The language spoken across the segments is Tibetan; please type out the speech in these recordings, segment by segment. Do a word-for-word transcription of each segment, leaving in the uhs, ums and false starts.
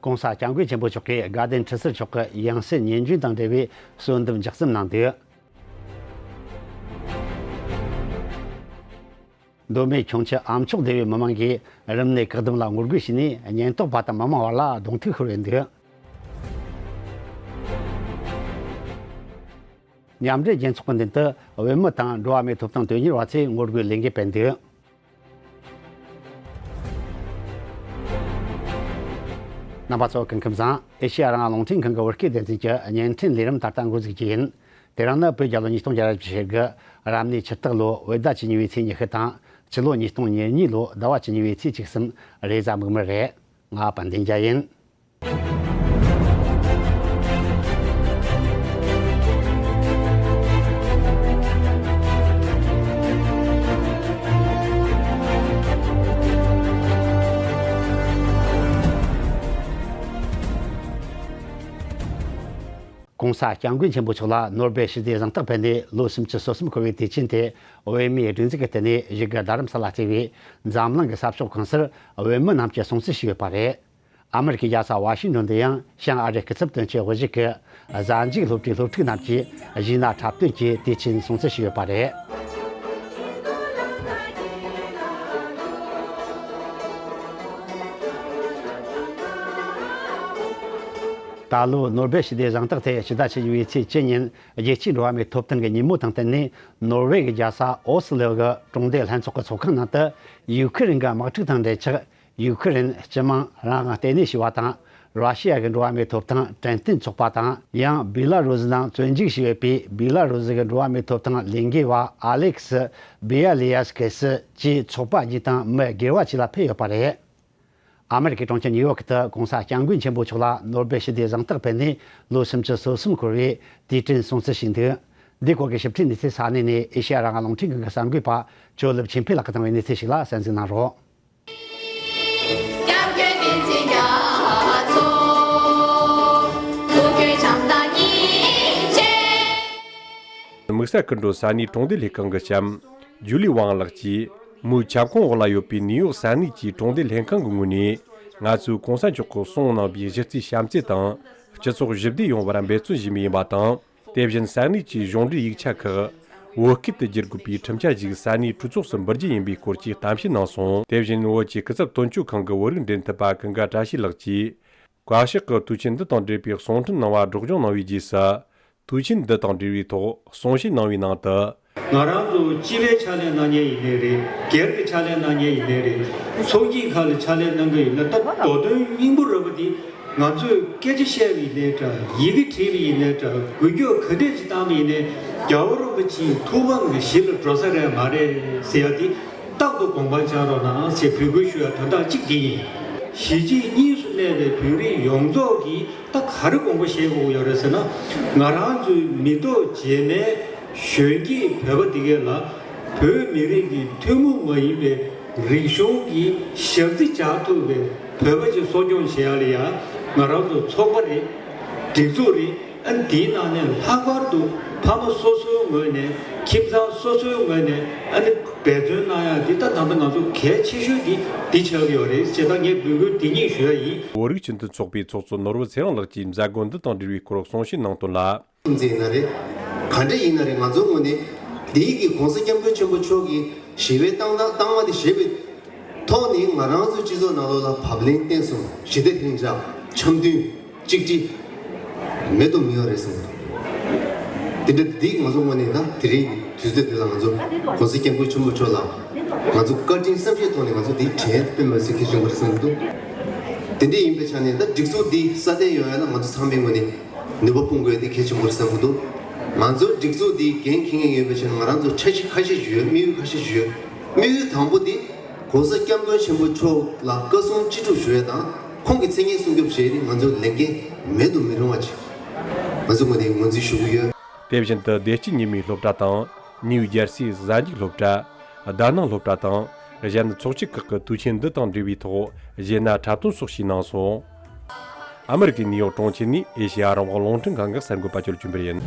༸གོང་ས་༸སྐྱབས་མགོན་ཆེན་པོ་མཆོག་གིས་དགའ་ལྡན་ཁྲི་ཟུར་མཆོག་གི་ཡང་སྲིད་ཉེར་བདུན་དང་འབྲེལ་བའི་གསོལ་འདེབས་མཇུག་བསྡོམས་གནང་འདུག་མདོ་སྨད་ཁྱུང་མཆུ་ཨ་མཆོག་སྡེ་བའི་མི་མང་གིས་རིམས་ནད་བཀག་སྡོམ་ལ་ངོ་རྒོལ་བྱས་ནས་ཉེན་རྟོག་པ་དང་མི་མང་བར་ལ་གདོང་ཐུག་ཤོར་བའི་འདུག་མཉམ་འབྲེལ་རྒྱལ་ཚོགས་ཀྱི་མདུན་དུ་བོད་མི་དང་འགྲོ་བ་མིའི་ཐོབ་ཐང་དོན་གཉེར་བ་ཚོས་ངོ་རྒོལ་ལས་འགུལ་སྤེལ་འདུག་རྣམ་པ་ཚོ་སྐུ་ཁམས་བཟང་། ཨེ་ཤེ་ཡ་རང་དབང་རླུང་འཕྲིན་ཁང་གི་བོད་སྐད་སྡེ་ཚན་གྱི་བརྙན་འཕྲིན་ལས་རིམ་ད་ལྟ་འགོ་འཛུགས་རྒྱུ་ཡིན། དེ་རིང་ནི་བོད་རྒྱལ་ལོ་ཉིས་སྟོང་བརྒྱ་དང་བཞི་བཅུ་ཞེ་དགུ། རབ་གནས་ཕྱི་སྟག་ལོ། བོད་ཟླ་བཅུ་གཉིས་པའི་ཚེས་ཉི་ཤུ་དང་། སྤྱི་ལོ་ཉིས་སྟོང་ཉེར་གཉིས་ལོ། ཟླ་བ་བཅུ་གཉིས་པའི་ཚེས་བཅུ་གསུམ། རེས་གཟའ་མིག་དམར་རེད། ང་དཔལ་ལྡན་རྒྱལ་ཡིན། ༸གོང་ས་༸སྐྱབས་མགོན་ཆེན་པོ་མཆོག་ལ་ནོ་སྦེལ་ཞི་བདེའི་གཟེངས་རྟགས་ཕུལ་ནས་ལོ་སུམ་ཅུ་སོ་གསུམ་འཁོར་བའི་དུས་ཆེན་དེ་བོད་མིའི་སྒྲིག་འཛུགས་ཀྱི་ལྟེ་གནས་བཞུགས་སྒར་རྡ་རམ་ས་ལ་བརྩིས་པའི་འཛམ་གླིང་གི་ས་ཕྱོགས་གང་སར་བོད་མི་རྣམས་ཀྱིས་སྲུང་བརྩི་ཞུས་ཡོད་པ་རེད། ཨ་མེ་རི་ཁའི་རྒྱལ་ས་ཝ་ཤིང་ཏོན་དུ་ཡང་བྱང་ཨ་རིའི་སྐུ་ཚབ་དོན་གཅོད་དབུ་བཞུགས་ཀྱི་གཟའ་མཇུག་སློབ་གྲྭའི་སློབ་ཕྲུག་རྣམས་ཀྱིས་གཞས་སྣ་འཁྲབ་སྟོན་གྱིས་དུས་ཆེན་སྲུང་བརྩི་ཞུས་ཡོད་པ་རེད། ད་ལོའི་ནོ་སྦེལ་ཞི་བདེའི་གཟེངས་རྟགས་དེ་ཕྱི་ཟླ་བཅུ་གཉིས་པའི་ཚེས་བཅུ་ཉིན་རྒྱལ་སྤྱིའི་འགྲོ་བ་མིའི་ཐོབ་ཐང་གི་ཉིན་མོ་དང་བསྟུན་ནས་ནོར་ཝེ་གི་རྒྱལ་ས་ཨོ་སི་ལོ་གི་གྲོང་སྡེ་ལྷན་ཚོགས་ཀྱི་ཚོགས་ཁང་ནང་དུ་ཡུ་ཁུ་རེན་གྱི་དམག་འཁྲུག་དང་འབྲེལ་ཆགས། ཡུ་ཁུ་རེན་སྤྱི་དམངས་རང་དབང་ལྟེ་གནས་ཞེས་པ་དང་། ར་ཤི་ཡ་གི་འགྲོ་བ་མིའི་ཐོབ་ཐང་དྲན་རྟེན་ཚོགས་པ་དང་། ཡང་སྦི་ལ་རུ་སི་ནང་བཙོན་འཇུག་བྱས་ཡོད་པའི་སྦི་ལ་རུ་སི་གི་འགྲོ་བ་མིའི་ཐོབ་ཐང་ལས་འགུལ་བ་ཨ་ལེག་སི་བི་ཡ་ལི་ཡ་སི་ཀེ་སི་བཅས་ཚོགས་པ་གཉིས་དང་མི་སྒེར་བ་བཅས་ལ་ཕུལ་ཡོད་པ་རེད། ཨ་མེ་རི་ཁའི་གྲོང་ཁྱེར་ནིའུ་ཡོག་ཏུ་༸གོང་ས་༸སྐྱབས་མགོན་ཆེན་པོ་མཆོག་ལ་ནོ་སྦེལ་ཞི་བདེའི་གཟེངས་རྟགས་ཕུལ་ནས་ལོ་སུམ་ཅུ་སོ་གསུམ་འཁོར་བའི་དུས་དྲན་སྲུང་བརྩི་ཞུས་འདུག་འདིའི་སྐོར་གྱི་ཞིབ་ཕྲའི་གནས་ཚུལ་ས་གནས་ནས་ཨེ་ཤེ་ཡ་རང་དབང་རླུང་འཕྲིན་ཁང་གི་གསར་འགོད་པ་ཇོ་ལེབ་ཆོས་འཕེལ་ལགས་ཀྱིས་བཏང་བའི་གནས་ཚུལ་ཞིག་ལ་གསན་གཟིགས་གནང་རོགས། སྐྱབས་མགོན་བསྟན་འཛིན་རྒྱ་མཚོ། ཐུགས་རྒྱུད་བྱམས་དང་སྙིང་རྗེ། དམིགས་བསལ་སྐུ་མགྲོན་ས་གནས་གྲོང་སྡེ་ལྷན་ཁང་གི་ལྕམ་ཇུ་ལི་ཝང་ལགས་ཀྱིས་མོའི་ཁྱབ་ཁོངས་འོག་ལ་ཡོད་པའི་ནིའུ་ཡོག་ས་གནས་ཀྱི་གྲོང་སྡེ་ལྷན་ཁང་གི་ངོས་ནས་ང་ཚོས་༸གོང་ས་མཆོག་གིས་གསུངས་གནང་བའི་གཞི་རྩའི་བྱམས་བརྩེ་དང་སྤྱི་ཚོགས་ཞི་བདེ་ཡོང་བར་འབད་བརྩོན་ཞུས་མུས་ཡིན་པ་དང་། དེ་བཞིན་ས་གནས་ཀྱི་གཞུང་འབྲེལ་ཡིག་ཆ་ཁག་བོད་སྐད་དུ་བསྒྱུར་དགོས་པའི་ཁྲིམས་འཆར་ཞིག་ས་གནས་གྲོས་ཚོགས་སུ་འབུལ་རྒྱུ་ཡིན་པའི་སྐོར་གྱི་གཏམ་བཤད་གནང་སོང་། དེ་བཞིན་བོད་ཀྱི་སྐུ་ཚབ་དོན་གཅོད་ཁང་གི་བོད་རིགས་འབྲེལ་མཐུད་པ་ཀུན་དགའ་བཀྲ་ཤིས་ལགས་ཀྱིས། བཀའ་ཤག་གིས་དུས་ཆེན་འདི་དང་འབྲེལ་བའི་གསུང་འཕྲིན་གནང་བ་སྒྲོག་སྦྱང་གནང་བའི་རྗེས་སུ། དུས་ཆེན་འདི་དང་འབྲེལ་བའི་ཐོག་གསུང་བཤད་གནང་བའི་ནང་དུ། ང་རང་ཚོ་སྤྱི་པའི་ཕྱག་ལས་གནང་མཁན་ཡིན་ནའི་རེད། སྒེར་གྱི་ཕྱག་ལས་གནང་མཁན་ཡིན་ནའི་རེད། ཚོགས་སྐྱིད་ཁག་ལ་ཕྱག་ལས་གནང་གི་ཡིན་ན། ད་མདོ་དོན་སྙིང་པོ་ར་བ་འདི། ང་ཚོས་སྐད་ཆ་བཤད་པ་ཡིན་ནའི་འདྲ། ཡི་གེ་བྲིས་པ་ཡིན་ནའི་འདྲ། འགུལ་སྐྱོད་ག་འདྲས་ཅིག་བཏང་པ་ཡིན་ནའི། རྒྱལ་བ་རིན་པོ་ཆེའི་ཐུགས་དམ་གྱི་གཞི་ལ་འགྲོ་ས་རེད་མ་རེད་ཟེར་ཡ་འདི་རྟག་ཏུ་དགོངས་པ་འཇགས་རོགས་གནང་ཞེས་འབོད་སྐུལ་ཞུ་ཡ་དོན་དག་གཅིག་འདི་ཡིན། གཞིས་བྱེས་གཉིས་སུ་གནས་པའི་བོད་རིགས་ཡོངས་རྫོགས་ཀྱིས་ད་ག་རེ་དགོངས་པ་བཞེས་དགོས་ཡོད་རེད་ཟེར་ན། ང་རང་ཚོའི་མི་ཐོག་རྗེས་མའི་གཞོན་སྐྱེས་བོད་པ་འདི་གས་ལ། བོད་མི་རིགས་ཀྱི་ཐུན་མོང་མ་ཡིན་པའི་རིག་གཞུང་གི་ཞག་རྩི་བྱ་ཐུབ་པའི་བོད་པ་ཅིག་གསོ་སྐྱོང་བྱེད་ཡ་ལ་ཡ། ང་རང་ཚོ་ཚོགས་པ་རེད། སྒྲིག་འཛུགས་རེད། ཨ་ནི་དེའི་ནང་ནས་ལྷག་པར་དུ་ཕ་མ་སོ་སོའི་ངོས་ནས། ཁྱིམ་ཚང་སོ་སོའི་ངོས་ནས་ཨ་ནི་འབད་བརྩོན་གནང་ཡ་འདི་ད་ད་ལྟ་ང་ཚོ་གལ་ཆེ་ཤོས་འདི་འདི་ཆགས་ཀྱི་ཡོད་རེད་ཅེས་ད་ངས་འབོད་སྐུལ་འདི་གཉིས་ཞུ་ཡ་ཡིན། བོད་རིགས་སྤྱི་མཐུན་ཚོགས་པའི་ཚོགས་གཙོ་ནོར་བུ་ཚེ་རིང་ལགས་ཀྱིས་མཛད་སྒོ་འདི་དང་འབྲེལ་བའི་སྐོར་གསུང་བཤད་གནང་དོན་ལ། ཁྲིམས་འཛིན་ཡིན་ན་རེད། ག་འདྲ་ཡིན་ན་རེད། ང་ཚོའི་ངོས་ནས་འདིའི་གི་༸གོང་ས་༸སྐྱབས་མགོན་ཆེན་པོ་མཆོག་གིས་ཞི་བའི་གཏམ་བཏང་བཏང་བ་དེ་བཞེས་པའི་ཐོག་ནས། ང་རང་ཚོའི་སྤྱི་ཚོགས་ནང་ལོགས་ལ་བབ་བརླིང་བསྟན་སྲུང་། ཞི་བདེ་ལྷིང་འཇགས། འཆམ་མཐུན། གཅིག་སྒྲིལ་མེད་དུ་མི་ཡོང་རེད་བསམ་གྱི་འདུག་དེ་འདྲ་འདི་ང་ཚོ་ངོས་ནས་ད་དེ་རིང་གི་དུས་ཚོད་འདི་ལ་ང་ཚོ་༸གོང་ས་༸སྐྱབས་མགོན་ཆེན་པོ་མཆོག་ལ་ང་ཚོ་བཀའ་དྲིན་བསམ་ཤེས་ཐོག་ནས་ང་ཚོ་འདི་དྲན་དཔེ་མ་སྲིད་གལ་ཆེན་པོ་རེད་བསམ་གྱི་འདུག་དེ་འདྲ་ཡིན་པའི་ཆ་ནས་ད་སྒྲིག་འཛུགས་འདི་སྲ་བརྟན་ཡོང་ཡ་ལ་ང་ཚོ་ཚང་མའི་ངོས་ནས་ནུས་པ་སྤུངས་དགོས་ཡ་དེ་གལ་ཆེན་པོ་རེད་བསམ་གྱི་འདུག་ང་ཚོའི་སྒྲིག་འཛུགས་འདི་འགན་འཁྱེར་མཁན་ཡོད་པའི་ཆ་ནས་ང་རང་ཚོ་འཆར་གཞི་ཁ་ཤས་ཞིག་ཡོད། དམིགས་ཡུལ་ཁ་ཤས་ཞིག་ཡོད། དམིགས་ཡུལ་དང་པོ་འདི་༸གོང་ས་༸སྐྱབས་མགོན་ཆེན་པོ་མཆོག་ལ་བཀའ་གསུང་ཅི་སྒྲུབ་ཞུ་ཡ་དང་། ཁོང་གི་མཚན་སྙན་སྲུང་སྐྱོབ་བྱས་ཏེ་ང་ཚོའི་ལས་འགན་མེད་དུ་མི་རུང་བ་ཅིག་ང་ཚོ་ངོས་ནས་ངོས་འཛིན་ཞུ་གི་ཡོད། དེ་བཞིན་དུ་བདེ་སྐྱིད་ཉི་མའི་སློབ་གྲྭ་དང་། ནིའུ་ཇར་སིའི་གཟའ་མཇུག་སློབ་གྲྭ། དཱ་ནང་སློབ་གྲྭ་དང་། གཞན་ཚོགས་སྐྱིད་ཁག་གི་དུས་ཆེན་འདི་དང་འབྲེལ་བའི་ཐོག་གཞས་སྣ་འཁྲབ་སྟོན་སོགས་ཞིག་གནང་སོང་། ཨ་མེ་རི་ཀའི་ནིའུ་ཡོག་གྲོང་ཁྱེར་ནས་ཨེ་ཤེ་ཡ་རང་དབང་རླུང་འཕྲིན་ཁང་གི་གསར་འགོད་པ་ཅོལ་ཅུན་པར་ཡིན།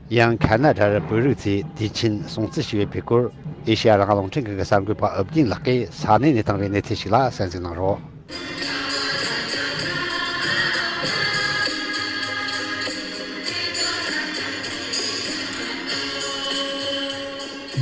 ཡང་ཁ་ན་ཌར་བོད་རིགས་ཚོས་དུས་ཆེན་སྲུང་བརྩི་ཞུ་བའི་སྐོར་ ཨེ་ཤེ་ཡ་རང་དབང་རླུང་འཕྲིན་ཁང་གི་གསར་འགོད་པ་ཨུ་རྒྱན་ལགས་ཀྱིས་ས་གནས་ནས་བཏང་བའི་གནས་ཚུལ་ཞིག་ལ་གསན་གཟིགས་གནང་རོགས།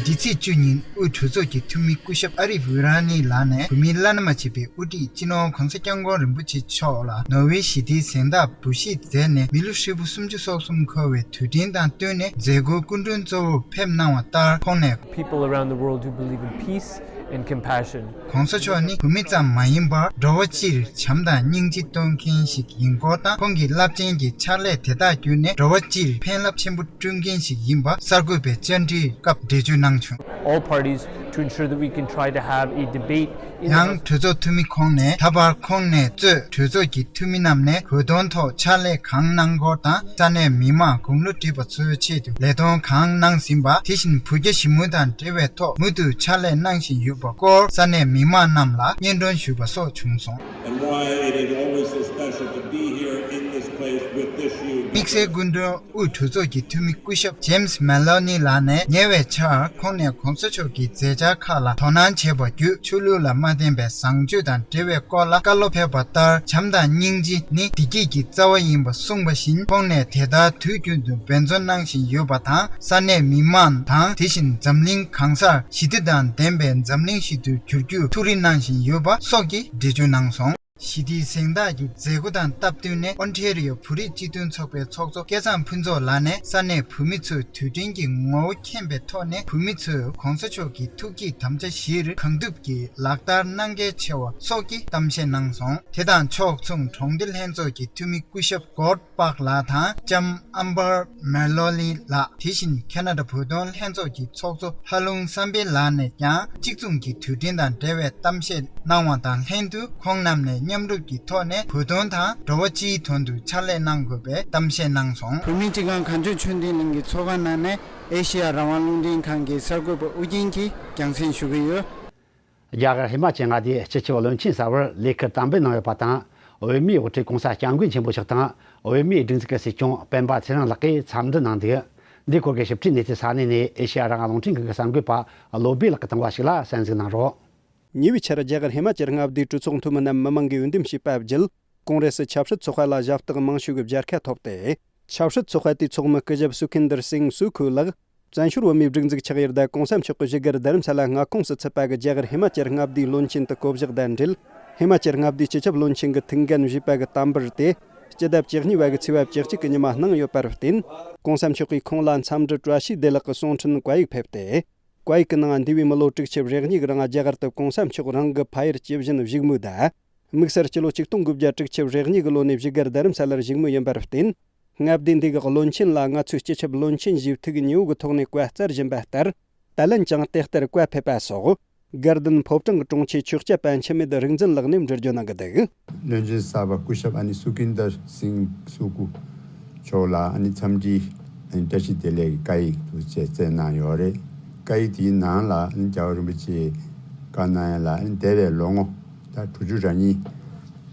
འདི་ཚེས་བཅུ་ཉིན་དབུས་གྲོས་ཚོགས་ཀྱི་འཐུས་མི་སྐུ་ཞབས་ཨ་རིབ་ཝི་ར་ནི་ལགས་ནས་བོད་མིའི་བླ་ན་མ་མཆིས་པའི་དབུ་ཁྲིད་སྤྱི་ནོར་༸གོང་ས་༸སྐྱབས་མགོན་རིན་པོ་ཆེ་མཆོག་ལ་ནོར་ཝེ་ཞི་བདེའི་གཟེངས་རྟགས་འབུལ་བཞེས་མཛད་ནས་མི་ལོ་ཧྲིལ་པོ་སུམ་ཅུ་སོ་གསུམ་འཁོར་བའི་དུས་དྲན་དང་བསྟུན་ནས་མཛད་སྒོའི་སྐུ་མགྲོན་གཙོ་བོར་ཕེབས་གནང་བ་ལྟར་ཁོང་ནས། People around the world who believe in peace and compassion. ༸གོང་ས་མཆོག་ནི་བོད་མི་ཙམ་མ་ཡིན་པར་འགྲོ་བ་སྤྱིར་བྱམས་དང་སྙིང་རྗེ་སྟོན་མཁན་ཞིག་ཡིན་སྐོར་དང་ཁོང་གི་རླབས་ཆེན་གྱི་ཕྱག་ལས་དེ་དག་བརྒྱུད་ནས་འགྲོ་བ་སྤྱིར་ཕན་རླབས་ཆེན་པོ་བསྐྲུན་མཁན་ཞིག་ཡིན་པ་གསར་འགོད་པའི་བཅར་འདྲིའི་སྐབས་འགྲེལ་བརྗོད་གནང་བྱུང་། All parties to ensure that we can try to have a debate in ཡང་གྲོས་ཚོགས་འཐུས་མི་ཁོང་ནས་ད་བར་ཁོང་ནས་གཙོས་གྲོས་ཚོགས་ཀྱི་འཐུས་མི་རྣམས་ནས་བོད་དོན་ཐོག་ཕྱག་ལས་གང་གནང་སྐོར་དང་ས་གནས་མི་མང་དགུང་ལོ་བགྲེས་པ་ཚོའི་ཆེད་དུ་ལས་དོན་གང་གནང་ཟིན་པ། དེ་བཞིན་བོད་རྒྱ་ཞི་མོལ་དང་འབྲེལ་བའི་ཐོག་མུ་མཐུད་ཕྱག་ལས་གནང་བཞིན་ཡོད་པ་སྐོར་ས་གནས་མི་མང་རྣམས་ལ་སྙན་སྒྲོན་ཞུས་པ་སོགས་བྱུང་སོང་། And why it is always so special to be here in this place with this huge དམིགས་བསལ་སྐུ་མགྲོན་དབུས་གྲོས་ཚོགས་ཀྱི་འཐུས་མི་སྐུ་ཞབས་ཇེམ་སི་མེ་ལོ་ནི་ལགས་ནས་ཉེ་བའི་ཆར་ཁོང་ནས་༸གོང་ས་མཆོག་གི་མཛད་འཆར་ཁག་ལ་དོ་སྣང་བྱས་པ་བརྒྱུད་ཆོས་ལུགས་ལ་མ་བརྟེན་པའི་བཟང་སྤྱོད་དང་འབྲེལ་བའི་སྐོར་ལ་བཀའ་སློབ་ཕེབས་པ་ལྟར་བྱམས་དང་སྙིང་རྗེ་ནི་བདེ་སྐྱིད་ཀྱི་རྩ་བ་ཡིན་པ་གསུངས་པ་བཞིན་ཁོང་ནས་དེ་ལྟར་དུས་རྒྱུན་དུ་འབད་བརྩོན་གནང་བཞིན་ཡོད་པ་དང་ས་གནས་མི་མང་དང་དེ་བཞིན་འཛམ་གླིང་གང་སར་ཞི་བདེ་དང་ལྡན་པའི་འཛམ་གླིང་ཞིག་ཏུ་འགྱུར་རྒྱུར་ཐུགས་རེ་གནང་བཞིན་ཡོད་པ་སོགས་ཀྱི་འགྲེལ་བརྗོད་གནང་སོང་། ཞི་བདེའི་གཟེངས་རྟགས་ཀྱི་མཛད་སྒོ་དང་སྟབས་བསྟུན་ནས་ཨོན་ཊེ་རི་ཡོ་བོད་རིགས་སྤྱི་མཐུན་ཚོགས་པའི་ཚོགས་གཙོ་སྐལ་བཟང་ཕུན་ཚོགས་ལགས་ནས་ས་གནས་བོད་མི་ཚོས་དུས་དྲན་གྱི་ངོ་བོ་མཁྱེན་པའི་ཐོག་ནས་བོད་མི་ཚོས་༸གོང་ས་མཆོག་གི་ཐུགས་བསྐྱེད་དམ་བཅའ་བཞིར་གང་ཐུབ་ཀྱིས་ལག་བསྟར་གནང་གལ་ཆེ་བ་སོགས་ཀྱི་གཏམ་བཤད་གནང་སོང་། དེ་དང་ཕྱོགས་མཚུངས་གྲོང་སྡེ་ལྷན་ཚོགས་ཀྱི་འཐུས་མི་སྐུ་ཞབས་གོར་པག་ལགས་དང་ལྕམ་ཨམ་བར་མེ་ལོ་ལི་ལགས། དེ་བཞིན་ཁེ་ན་ཌ་བོད་དོན་ལྷན་ཚོགས་ཀྱི་ཚོགས་གཙོ་ལྷ་ལུང་བསམ་འཕེལ་ལགས་ནས་ཀྱང་གཅིག་མཚུངས་ཀྱི་དུས་དྲན་དང་འབྲེལ་བའི་གཏམ་བཤད་གནང་བ་དང་ལྷན་དུ་ཁོང་རྣམས་ནས་མཉམ་རུབ་ཀྱི་ཐོག་ནས་བོད་དོན་དང་འགྲོ་བ་སྤྱིའི་དོན་དུ་ཕྱག་ལས་གནང་དགོས་པའི་གཏམ་བཤད་གནང་སོང་། བོད་མིའི་སྤྱི་ཁང་མཁའ་འགྲོའི་མཆོད་རྟེན་གླིང་གི་ཚོགས་ཁང་ནང་ནས་ཨེ་ཤེ་ཡ་རང་དབང་རླུང་འཕྲིན་ཁང་གི་གསར་འགོད་པ་ཨུ་རྒྱན་གྱིས་རྒྱང་སྲིང་ཞུ་གི་ཡོད། རྒྱ་གར་ཧི་མ་ཅལ་མངའ་སྡེའི་སྤྱི་ཁྱབ་བློན་ཆེན་གསར་པར་ལས་ཁུར་དམ་འབུལ་གནང་ཡོད་པ་དང་། བོད་མིའི་དབུ་ཁྲིད་༸གོང་ས་༸སྐྱབས་མགོན་ཆེན་པོ་མཆོག་དང་བོད་མིའི་སྒྲིག་འཛུགས་ཀྱི་སྲིད་སྐྱོང་སྤེན་པ་ཚེ་རིང་ལགས་ཀྱིས་འཚམས་འདྲི་གནང་འདུག་འདིའི་སྐོར་གྱི་ཞིབ་ཕྲའི་གནས་ཚུལ་ས་གནས་ནས་ཨེ་ཤེ་ཡ་རང་དབང་རླུང་འཕྲིན་ཁང་གི་གསར་འགོད་པ་བློ་བྷེ་ལགས་ཀྱིས་བཏང་བ་ཞིག་ལ་གསན་གཟིགས་གནང་རོགས། ཉེ་བའི་ཆར་རྒྱ་གར་ཧི་མ་ཅལ་མངའ་སྡེའི་གྲོས་ཚོགས་འཐུས་མི་རྣམས་མི་མང་གིས་འོས་འདེམས་བྱས་པ་བརྒྱུད། ཀོང་རེ་སི་ཆབ་སྲིད་ཚོགས་པ་ལ་ཞབས་སྟེགས་མང་ཤོས་ཀྱི་བརྒྱ་ཁ་ཐོབ་སྟེ། ཆབ་སྲིད་ཚོགས་པ་དེའི་ཚོགས་མི་སྐུ་ཞབས་སུ་ཁིན་དར་སིང་སུ་ཁུ་ལགས། བཙན་བྱོལ་བོད་མིའི་སྒྲིག་འཛུགས་ཆགས་ཡུལ་དང་༸གོང་ས་མཆོག་གི་བཞུགས་སྒར་རྡ་རམ་ས་ལ་མངའ་ཁོངས་སུ་ཚུད་པ་གི་རྒྱ་གར་ཧི་མ་ཅལ་མངའ་སྡེའི་བློན་ཆེན་དུ་བསྐོ་གཞག་དང་འབྲེལ། ཧི་མ་ཅལ་མངའ་སྡེའི་སྤྱི་ཁྱབ་བློན་ཆེན་གྱི་ཐུགས་འགན་བཞེས་པ་གི་དམ་པར་དེ། སྤྱི་ཟླ་བཅུ་གཉིས་པ་གི་ཚེས་པ་བཅུ་གཅིག་གི་ཉི་མ་གནང་ཡོད་པར་བརྟེན། ༸གོང་ས་མཆོག་གིས་ཁོང་ལ་འཚམས་འདྲི་བཀྲ་ཤིས་བདེ་ལེགས་ཀྱི་གསུང་འཕྲིན་བཀའ་ཡིག་ཕེབས་ཏེ། བཀའ་ཡིག་གི་ནང་འདས་པའི་མི་ལོ་དྲུག་ཅུ་རེ་གཉིས་ཀྱི་རིང་རྒྱ་གར་དུ་༸གོང་ས་མཆོག་རང་གི་ཕ་ཡུལ་ཇི་བཞིན་བཞུགས་མུས་དང་། དམིགས་བསལ་སྤྱི་ལོ་ཆིག་སྟོང་དགུ་བརྒྱ་དྲུག་ཅུ་རེ་གཉིས་ཀྱི་ལོ་ནས་བཞུགས་སྒར་རྡ་རམ་ས་ལར་བཞུགས་མུས་ཡིན་པར་བརྟེན། མངའ་སྡེ་འདི་གི་བློན་ཆེན་ལ་ང་ཚོའི་སྤྱི་ཁྱབ་བློན་ཆེན་ཞེས་ཐུགས་མཉེས་པོ་གི་ཐོག་ནས་བཀའ་སྩལ་བཞིན་པ་ལྟར། ད་ལན་ཀྱང་དེ་ལྟར་བཀའ་ཕེབས་པ་སོགས། དགའ་ལྡན་ཕོ་བྲང་གི་དྲུང་ཆེ་ཆོས་སྐྱབས་པ་འཆི་མེད་རིག་འཛིན་ལགས་ནས་འགྲེལ་བརྗོད་གནང་གི་འདུག་བློན་ཆེན་གསར་པ་སྐུ་ཞབས་ཨ་ནི་སུ་ཁིན་དར་སིང་སུ་ཁུ་མཆོག་ལ་ཨ་ནི་འཚམས་འདྲིའི་ཨ་ནི་བཀྲ་ཤིས་བདེ་ལེགས་ཀྱི་བཀའ་ཡིག་དུ་བཅས་བསྩལ་གནང་ཡོད་རེད། བཀའ་ཡིག་དེའི་ནང་ལ་ཨ་ནི་རྒྱལ་བ་རིན་པོ་ཆེས་བཀའ་གནང་ཡ་ལ་ཨ་ནི་འདས་པའི་ལོ་ངོ་ད་དྲུག་ཅུ་རེ་གཉིས་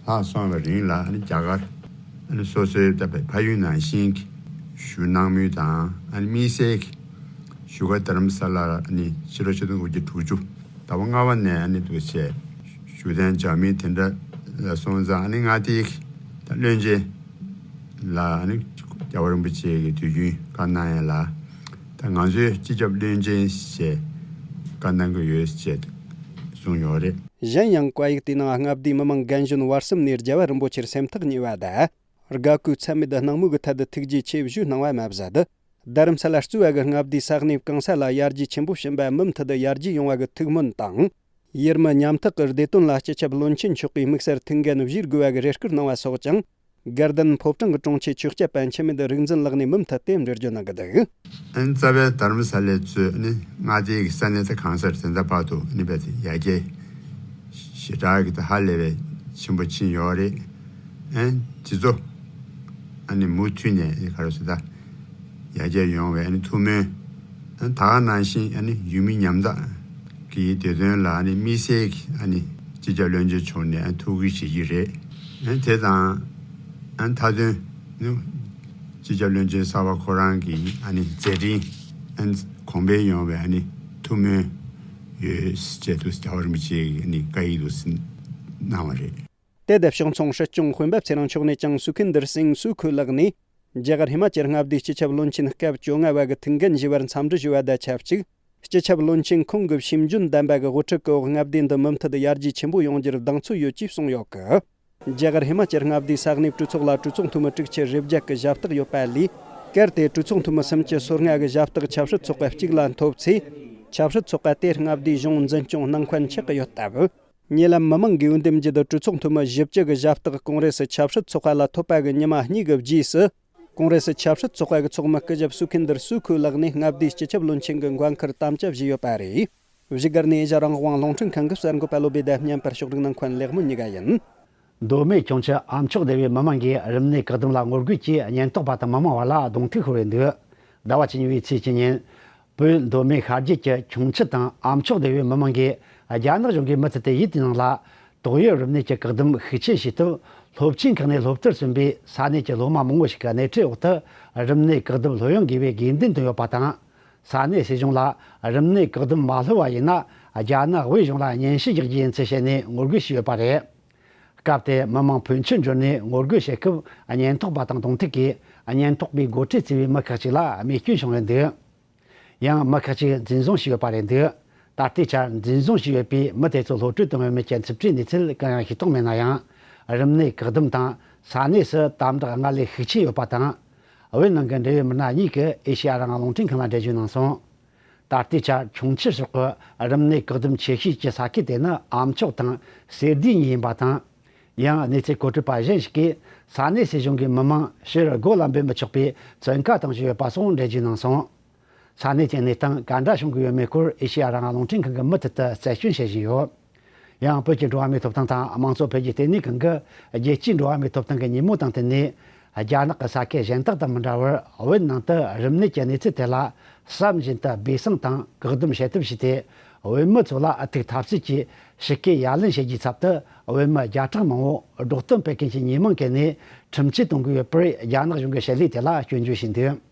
ལྷག་སོང་བའི་རིང་ལ་ཨ་ནི་རྒྱ་གར་ཨ་ནི་སོ་སོའི་ད་ཕ་ཡུལ་ནང་བཞིན་གྱི་བཞུགས་གནང་མུས་དང་ཨ་ནི་དམིགས་བསལ་གྱི་བཞུགས་སྒར་རྡ་རམ་ས་ལར་ཨ་ནི་ཕྱི་ལོ་ཆིག་སྟོང་དགུ་བརྒྱ་དྲུག་ཅུ་ཟླ་བ་ལྔ་པ་ནས་ཨ་ནི་འདུག་བྱས་བཞུགས་གདན་འཇགས་མིན་དེ་འདྲ་ལ་སོང་ཙང་ཨ་ནི་མངའ་སྡེའི་ད་བློན་ཆེན་ལ་ཨ་ནི་རྒྱལ་བ་རིན་པོ་ཆེ་གིས་དུས་རྒྱུན་བཀའ་གནང་ཡ་ལ་ད་ང་ཚོའི་སྤྱི་ཁྱབ་བློན་ཆེན་ཞེས་བཀའ་གནང་གི་ཡོད་ཅེས་གསུངས་ཡོད་རེད། གཞན་ཡང་བཀའ་ཡིག་དེའི་ནང་མངའ་སྡེའི་མི་མང་རྒན་གཞོན་བར་གསུམ་ནས་རྒྱལ་བ་རིན་པོ་ཆེར་སེམས་ཐག་ཉེ་བ་དང་། དགའ་གུས་ཚད་མེད་སྣང་མོས་ཀྱི་ཐད་དུ་ཐུགས་རྗེ་ཆེ་ཞུས་གནང་བ་མ་ཟད། རྡ་རམ་ས་ལ་གཙོས་པ་གི་མངའ་སྡེའི་ས་གནས་གང་ས་ལ་ཡར་རྒྱས་ཆེན་པོ་ཕྱིན་པ་མུ་མཐུད་དུ་ཡར་རྒྱས་ཡོང་བ་གི་ཐུགས་སྨོན་དང་། ཡུལ་མི་ཉམ་ཐག་གི་བདེ་དོན་ལ་སྤྱི་ཁྱབ་བློན་ཆེན་མཆོག་གིས་དམིགས་བསལ་ཐུགས་འགན་བཞེས་དགོས་པ་གི་རེ་སྐུལ་གནང་བ་སོགས་ཀྱང་། དགའ་ལྡན་ཕོ་བྲང་གི་དྲུང་ཆེ་ཆོས་སྐྱབས་པ་འཆི་མེད་རིག་འཛིན་ལགས་ནས་མུ་མཐུད་དེ་འགྲེལ་བརྗོད་གནང་གི་འདུག་ཨན་རྩ་བའི་རྡ་རམ་ས་ལའི་གཙོས་ནི་མངའ་སྡེའི་ས་གནས་དེ་གང་སར་དེ་འདྲ་བར་དུ་ནི་བས་ཡར་རྒྱས་ཞེ་དྲག་གི་ད་ཧ་ལས་པའི་ཆེན་པོ་ཕྱིན་ཡོད་རེད། ཨན་དེ་ཚོ་ཨ་ནི་མུ་མཐུད་ནས་ནི་ག་རེ་ཟེར་ད་ཡར་རྒྱས་ཡོང་བའི་ཨ་ནི་ཐུགས་སྨོན། ཨ་ནི་ད་ག་ནང་བཞིན་ཨ་ནི་ཡུལ་མི་ཉམ་ཐག་གི་བདེ་དོན་ལ་ཨ་ནི་དམིགས་བསལ་གྱི་ཨ་ནི་སྤྱི་ཁྱབ་བློན་ཆེན་མཆོག་ནས་ཨ་ནི་ཐུགས་ཁུར་བཞེས་ཀྱི་རེད། ཨ་ནི་དེ་དང་ཨ་ནི་མཐའ་དོན་ནི་སྤྱི་ཁྱབ་བློན་ཆེན་གསར་པ་ཁོ་རང་གི་ཨ་ནི་མཛད་འཕྲིན་ཨ་ནི་གོང་འཕེལ་ཡོང་བའི་ཨ་ནི་ཐུགས་སྨོན་ ཡོད་ཅེས་དུ་རྒྱལ་བ་རིན་པོ་ཆེ་ནས་བཀའ་ཡིག་དུ་གནང་བ་རེད། དེ་དང་ཕྱོགས་མཚུངས་སྲིད་སྐྱོང་དཔོན་པོ་ཚེ་རིང་མཆོག་ནས་ཀྱང་སུ་ཁེན་དར་སིང་སུ་ཁུ་ལགས་ནས། རྒྱ་གར་ཧི་མ་ཅལ་མངའ་སྡེའི་སྤྱི་ཁྱབ་བློན་ཆེན་སྐབས་བཅོ་ལྔ་བ་གི་ཐུགས་འགན་བཞེས་པར་འཚམས་འདྲི་ཞུ་བ་དང་ཆབས་ཅིག་སྤྱི་ཁྱབ་བློན་ཆེན་ཁོང་གི་ཤེས་འཇོན་ལྡན་པ་གི་དབུ་ཁྲིད་ཀྱི་འོག་མངའ་སྡེ་འདི་མུ་མཐུད་ཡར་རྒྱས་ཆེན་པོ་ཡོང་རྒྱུར་གདེང་ཚོད་ཡོད་ཅེས་གསུངས་ཡོད་གི། རྒྱ་གར་ཧི་མ་ཅལ་མངའ་སྡེའི་ས་གནས་གྲོས་ཚོགས་ལ་གྲོས་ཚོགས་འཐུས་མི་དྲུག་ཅུ་རེ་བརྒྱད་ཀྱི་ཞབས་སྟེགས་ཡོད་པ་ལས། གལ་ཏེ་གྲོས་ཚོགས་འཐུས་མི་སུམ་ཅུ་སོ་ལྔ་གི་ཞབས་སྟེགས་ཆབ་སྲིད་ཚོགས་པ་གཅིག་ལ་ཐོབ་ཚེ། ཆབ་སྲིད་ཚོགས་པ་དེ་མངའ་སྡེའི་གཞུང་འཛིན་སྐྱོང་གནང་མཁན་ཆགས་ཀྱི་ཡོད་སྟབས། ཉེ་ལམ་མི་མང་གིས་འོས་འདེམས་བརྒྱུད་དུ་གྲོས་ཚོགས་འཐུས་མི་བཞི་བཅུ་གི་ཞབས་སྟེགས་ཀོང་རེ་སི་ཆབ་སྲིད་ཚོགས་པ་ལ་ཐོབ་པ་གི་ཉི་མ་གཉིས་ཀྱི་རྗེས་སུ། ཀོང་རེ་སི་ཆབ་སྲིད་ཚོགས་པ་གི་ཚོགས་མི་སྐུ་ཞབས་སུ་ཁེན་དར་སུ་ཁུ་ལགས་ནས་མངའ་སྡེའི་སྤྱི་ཁྱབ་བློན་ཆེན་གྱི་འགན་འཁུར་དམ་བཅའ་བཞེས་ཡོད་པ་རེད། བཞུགས་སྒར་ནས་ཨེ་ཤ་རང་དབང་རླུང་འཕྲིན་ཁང་གི་གསར་འགོད་པ་བློ་བྷེ་དང་མཉམ་པར་ཕྱོགས་སྒྲིག་གནང་མཁན་ལེགས་སྨོན་གཉིས་ཀ་ཡིན། མདོ་སྨད་ཁྱུང་མཆུ་ཨ་མཆོག་སྡེ་བའི་མི་མང་གིས་རིམས་ནད་བཀག་སྡོམ་ལ་ངོ་རྒོལ་གྱིས་ཉེན་རྟོག་པ་དང་མི་མང་བར་ལ་གདོང་ཐུག་ཤོར་བའི་འདུག་ཟླ་བ་བཅུ་གཉིས་པའི་ཚེས་བཅུ་ཉིན། བོད་མདོ་སྨད་ཤར་རྒྱུད་ཀྱི་ཁྱུང་མཆུ་དང་ཨ་མཆོག་སྡེ་བའི་མི་མང་གིས་རྒྱ་ནག་གཞུང་གིས་མུ་མཐུད་དེ་ཡུལ་དེའི་ནང་ལ་ཏོག་དབྱིབས་རིམས་ནད་ཀྱི་བཀག་སྡོམ་ཤུགས་ཆེན་བྱས་སྟབས། སློབ་ཆེན་ཁག་ནས་སློབ་གྲྭར་སོན་པའི་ས་གནས་ཀྱི་སློབ་མ་མང་པོ་ཞིག་གི་སྣེ་ཁྲིད་འོག་ཏུ་རིམས་ནད་བཀག་སྡོམ་ལྷོད་ཡོང་དགོས་པའི་དགོས་འདུན་བཏོན་ཡོད་པ་དང་། ས་གནས་སྲིད་གཞུང་ལ་རིམས་ནད་བཀག་སྡོམ་མ་ལྷོད་པ་ཡིན་ན། རྒྱ་ནག་བོད་གཞུང་ལ་སྙན་ཞུ་རྒྱག་རྒྱུ་ཡིན་ཚུལ་བཤད་ནས་ངོ་རྒོལ་བྱས་ཡོད་པ་རེད། སྐབས་དེར་མི་མང་ཕོན་ཆེན་འབྱོར་ནས་ངོ་རྒོལ་བྱེད་སྐབས། ཉེན་རྟོག་པ་དང་གདོང་ཐུག་གིས་ཉེན་རྟོག་པའི་འགོ་ཁྲིད་བརྩིས་པའི་མི་ཁག་ཅིག་ལ་རྨས་སྐྱོན་བྱུང་བ་འདུག་ཡང་མི་ཁག་ཅིག་འཛིན་བཟུང་བྱས་ཡོད་པ་རེད་འདུག་ད་ལྟའི་ཆར་འཛིན་བཟུང་བྱས་ཡོད་པའི་མི་དེ་ཚོ་གློད་བཀྲོལ་གཏོང་བའི་མི་སྐྱ་འཚིབ་ཁྲིད་གནས་ཚུལ་གང་ཡང་ཤེས་རྟོགས་མེད་ན་ཡང་། རིམས་ནད་བཀག་སྡོམ་དང་ས་གནས་སུ་དམ་དྲག་སྔར་ལས་ཤུགས་ཆེ་ཡོད་པ་དང་། བོད་ནང་གི་འབྲེལ་ཡོད་མི་སྣ་གཉིས་ཀྱིས་ཨེ་ཤེ་ཡ་རང་དབང་རླུང་འཕྲིན་ཁང་ལ་འགྲེལ་བརྗོད་གནང་སོང་། ད་ལྟའི་ཆར་ཁྱུང་མཆུ་སོགས་ཀྱི་རིམས་ནད་བཀག་སྡོམ་ཆེ་ཤོས་ཀྱི་ས་ཁུལ་དེ་ནི་ཨ་མཆོག་དང་སེར་སྡེ་གཉིས་ཡིན་པ་དང་། ཡང་གནས་ཚུལ་མཁོ་སྤྲོད་པ་གཞན་ཞིག་གིས་ས་གནས་སྲིད་གཞུང་གིས་མི་མང་ཕྱིར་སྒོ་ལ་འབུད་མི་ཆོག་པའི་བཙོན་ཁང་བཏང་བཞིན་ཡོད་པ་སོགས་འགྲེལ་བརྗོད་གནང་སོང་། ས་གནས་དེའི་གནས་སྟངས་ག་འདྲ་བྱུང་གི་ཡོད་མེད་སྐོར་ཨེ་ཤེ་ཡ་རང་དབང་རླུང་འཕྲིན་ཁང་གིས་མུ་མཐུད་དུ་རྩད་གཅོད་བྱེད་བཞིན་ཡོད། ཡང་བོད་ཀྱི་འགྲོ་བ་མིའི་ཐོབ་ཐང་དང་དམངས་གཙོ་འཕེལ་རྒྱས་ལྟེ་གནས་ཁང་གིས་རྒྱལ་སྤྱིའི་འགྲོ་བ་མིའི་ཐོབ་ཐང་གི་ཉིན་མོ་དང་བསྟུན་ནས། རྒྱ་ནག་གི་ས་ཁུལ་གཞན་དག་དང་མི་འདྲ་བར་བོད་ནང་དུ་རིམས་ནད་ཀྱི་གནས་ཚུལ་དེ་ལ་བསམ་བཞིན་དུ་སྦས་གསང་དང་བཀག་སྡོམ་བྱེད་ཐབས་བྱས་ཏེ། བོད་མི་ཚོ་ལ་ཨ་ཐུག་ཐབས་ཤེས་ཀྱིས་ཞི་བཀོད་ཡ་ལན་བྱེད་རྒྱུའི་ཚབ་ཏུ་བོད་མི་བརྒྱ་ཕྲག་མང་པོ་འགྲོ་དོན་སྤེལ་མཁན་གྱི་ཉེས་མིང་བཀལ་ནས་ཁྲིམས་ཆད་གཏོང་གི་ཡོད་པར་རྒྱ་ནག་གཞུང་གི་བྱེད་ལས་དེ་ལ་སྐྱོན་བརྗོད་བྱས་འདུག་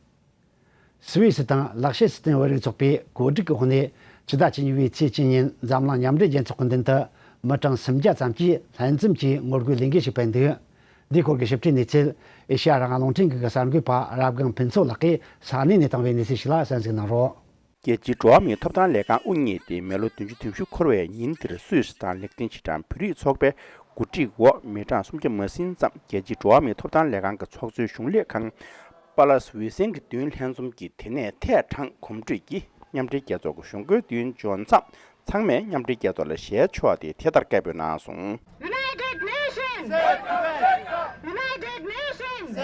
སུད་སི་དང་ལེག་ཤེ་སི་ཏན་བོད་རིགས་ཚོགས་པས་གོ་སྒྲིག་གི་འོག་ནས་ཕྱི་ཟླ་བཅུ་གཉིས་པའི་ཚེས་བཅུ་ཉིན་འཛམ་གླིང་མཉམ་འབྲེལ་རྒྱལ་ཚོགས་ཀྱི་མདུན་དུ་མི་གྲངས་སུམ་བརྒྱ་ཙམ་གྱིས་ལྷན་འཛོམས་ཀྱིས་ངོ་རྒོལ་ལས་འགུལ་ཞིག་སྤེལ་འདུག་འདིའི་སྐོར་གྱི་ཞིབ་ཕྲའི་གནས་ཚུལ་ཨེ་ཤེ་ཡ་རང་དབང་རླུང་འཕྲིན་ཁང་གི་གསར་འགོད་པ་རབ་སྒང་ཕུན་ཚོགས་ལགས་ཀྱིས་ས་གནས་ནས་བཏང་བའི་གནས་ཚུལ་ཞིག་ལ་གསན་གཟིགས་གནང་རོགས། རྒྱལ་སྤྱིའི་འགྲོ་བ་མིའི་ཐོབ་ཐང་ལས་ཁང་དབུ་བརྙེས་ཏེ་མི་ལོ་བདུན་ཅུ་དོན་བཞི་འཁོར་བའི་ཉིན་འདིར་སུད་སི་དང་ལེག་ཏེན་ཤི་ཏན་བོད་རིགས་ཚོགས་པའི་གོ་སྒྲིག་འོག་མི་གྲངས་སུམ་བརྒྱ་མ་ཟིན་ཙམ་རྒྱལ་སྤྱིའི་འགྲོ་བ་མིའི་ཐོབ་ཐང་ལས་ཁང་གི་ཚོགས་གཙོའི་གཞུང་ལས་ཁང་པ་ལ་སི་ཝི་སན་གྱི་མདུན་ལྷན་འཛོམས་ཀྱིས་དེ་ནས་ཐད་དྲངས་གོམ་བགྲོད་ཀྱིས་མཉམ་འབྲེལ་རྒྱལ་ཚོགས་ཀྱི་གཞུང་སྒོའི་མདུན་འབྱོར་མཚམས། ཚང་མས་མཉམ་འབྲེལ་རྒྱལ་ཚོགས་ལ་ཞལ་ཕྱོགས་ཏེ་དེ་ལྟར་སྐད་འབོད་གནང་སོང་། United Nations! United Nations!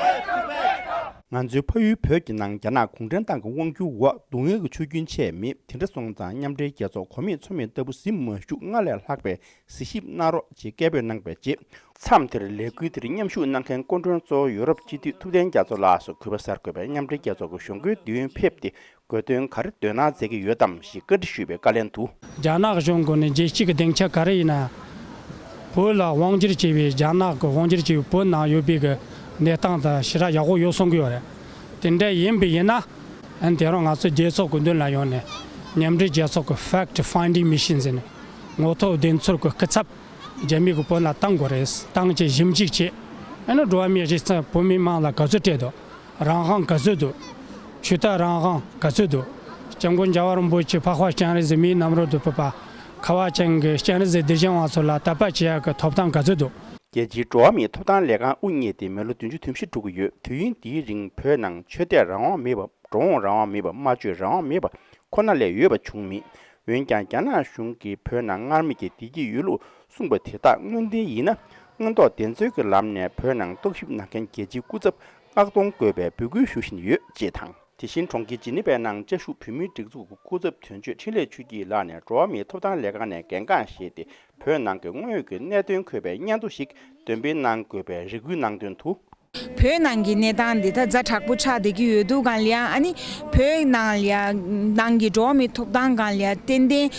ང་ཚོའི་ཕ་ཡུལ་བོད་ཀྱི་ནང་རྒྱ་ནག་གུང་ཁྲན་ཏང་གི་དབང་བསྒྱུར་འོག་སྡུག་བསྔལ་གྱི་ཆུ་རྒྱུན་ཆད་མེད། དེ་འདྲ་སོང་ཙང་མཉམ་འབྲེལ་རྒྱལ་ཚོགས་གོ་མེད་ཚོར་མེད་ལྟ་བུ་གཟིམ་མ་བཞུགས། སྔར་ལས་ལྷག་པའི་གཟིགས་ཞིབ་གནང་རོགས་ཅེས་སྐད་འབོད་གནང་བའི་རྗེས། མཚམས་དེར་ལས་འགུལ་དེར་མཉམ་ཞུགས་གནང་མཁན་སྐུ་མགྲོན་གཙོ་བོ་ཡོ་རོབ་སྤྱི་འཐུས་ཐུབ་བསྟན་རྒྱ་མཚོ་ལགས་སུ་གུས་པ་གསར་འགོད་པས་མཉམ་འབྲེལ་རྒྱལ་ཚོགས་ཀྱི་གཞུང་སྒོའི་མདུན་ཕེབས་ཏེ། དགོས་དོན་ག་རེ་འདོན་གནང་མཛད་ཀྱི་ཡོད་དམ་ཞེས་བཀའ་འདྲི་ཞུས་པའི་བཀའ་ལན་དུ། རྒྱ་ནག་གཞུང་གིས་ནི་རྒྱལ་སྤྱི་གི་སྡིངས་ཆ་ག་རེ་ཡིན་ན། བོད་ལ་དབང་བསྒྱུར་བྱས་པའི་རྒྱ་ནག་གི་དབང་བསྒྱུར་བྱས་པའི་བོད་ནང་ཡོད་པའི་གི་གནས་སྟངས་དང་ཞེ་དྲག་ཡག་པོ་ཡོད་གསུང་གི་ཡོད་རེད། དེ་འདྲ་ཡིན་པ་ཡིན་ན། ཨ་ནི་དེ་རིང་ང་ཚོ་རྒྱལ་ཚོགས་ཀྱི་མདུན་ལ་ཡོང་ནས་མཉམ་འབྲེལ་རྒྱལ་ཚོགས་ཀྱི་Fact Finding Mission ཟེར་ནས་ངོ་ཐོག་བདེན་འཚོལ་གྱི་སྐུ་ཚབ་རྒྱ་མི་གི་བོད་ལ་བཏང་དགོས་རེད། བཏང་བྱས་ཞིབ་འཇུག་བྱས། ཨ་ནི་འགྲོ་བ་མིའི་གཞི་རྩ་བོད་མི་མང་ལ་ག་ཚོད་སྤྲད་འདུག་རང་དབང་ག་ཚོད་འདུག་ཆོས་དད་རང་དབང་ག་ཚོད་འདུག་སྐྱབས་མགོན་རྒྱལ་བ་རིན་པོ་ཆེ་འཕགས་པ་སྤྱན་རས་གཟིགས་མིའི་རྣམ་རོལ་དུ་བོད་པ་ཁ་བ་ཅན་གྱི་སྤྱན་རས་གཟིགས་གདུལ་ཞིང་བ་ཚོ་ལ་དད་པ་བྱེད་ཡག་གི་ཐོབ་ཐང་ག་ཚོད་འདུག་རྒྱལ་སྤྱིའི་འགྲོ་བ་མིའི་ཐོབ་ཐང་ལས་ཁང་དབུ་བརྙེས་ཏེ་མི་ལོ་བདུན་ཅུ་དོན་བཞི་འགྲོ་གི་ཡོད། དུས་ཡུན་འདིའི་རིང་བོད་ནང་ཆོས་དད་རང་དབང་མེད་པ། འགྲོ་འོང་རང་དབང་མེད་པ། སྨྲ་བརྗོད་རང་དབང་མེད་པ་ཁོ་ན་ལས་ཡོད་པ་བྱུང་མེད། འོན་ཀྱང་རྒྱ་ནག་གཞུང་གིས་བོད་ནང་སྔར་མེད་ཀྱི་བདེ་སྐྱིད་ཡོད་ལུགས་གསུངས་པ་དེ་དག་དངོས་བདེན་ཡིན་ན། མངོན་རྟོགས་བདེན་འཚོལ་གྱི་ལམ་ནས་བོད་ནང་རྟོག་ཞིབ་གནང་མཁན་རྒྱལ་སྤྱིའི་སྐུ་ཚབ་མངགས་གཏོང་དགོས་པའི་འབོད་སྐུལ་ཞུ་བཞིན་ཡོད་ཅེས་དང་། དེ་བཞིན་གྲོང་ཁྱེར་ཇི་ནི་ཝའི་ནང་བཅའ་བཞུགས་བོད་མིའི་སྒྲིག་འཛུགས་ཀྱི་སྐུ་ཚབ་དོན་གཅོད་འཕྲིན་ལས་ཆོས་སྐྱིད་ལགས་ནས་འགྲོ་བ་མིའི་ཐོབ་ཐང་ལས་ཁང་ནས་གལ་འགངས་བཞེས་ཏེ། བོད་ནང་གི་དངོས་ཡོད་ཀྱི་གནད་དོན་འཁོད་པའི་སྙན་ཐོ་ཞིག་འདོན་སྤེལ་གནང་དགོས་པའི་རེ་སྐུལ་གནང་དོན་དུ། བོད་ནང་གི་གནས་སྟངས་འདི་ད་ཛ་དྲག་པོ་ཆགས་བསྡད་ཀྱི་ཡོད་འདུག་གང་ལ་ཡང་ཨ་ནི་བོད་ནང་ལ་ཡང་ནང་གི་འགྲོ་བ་མིའི་ཐོབ་ཐང་སྒང་ལ་ཡང་ཏན་ཏན་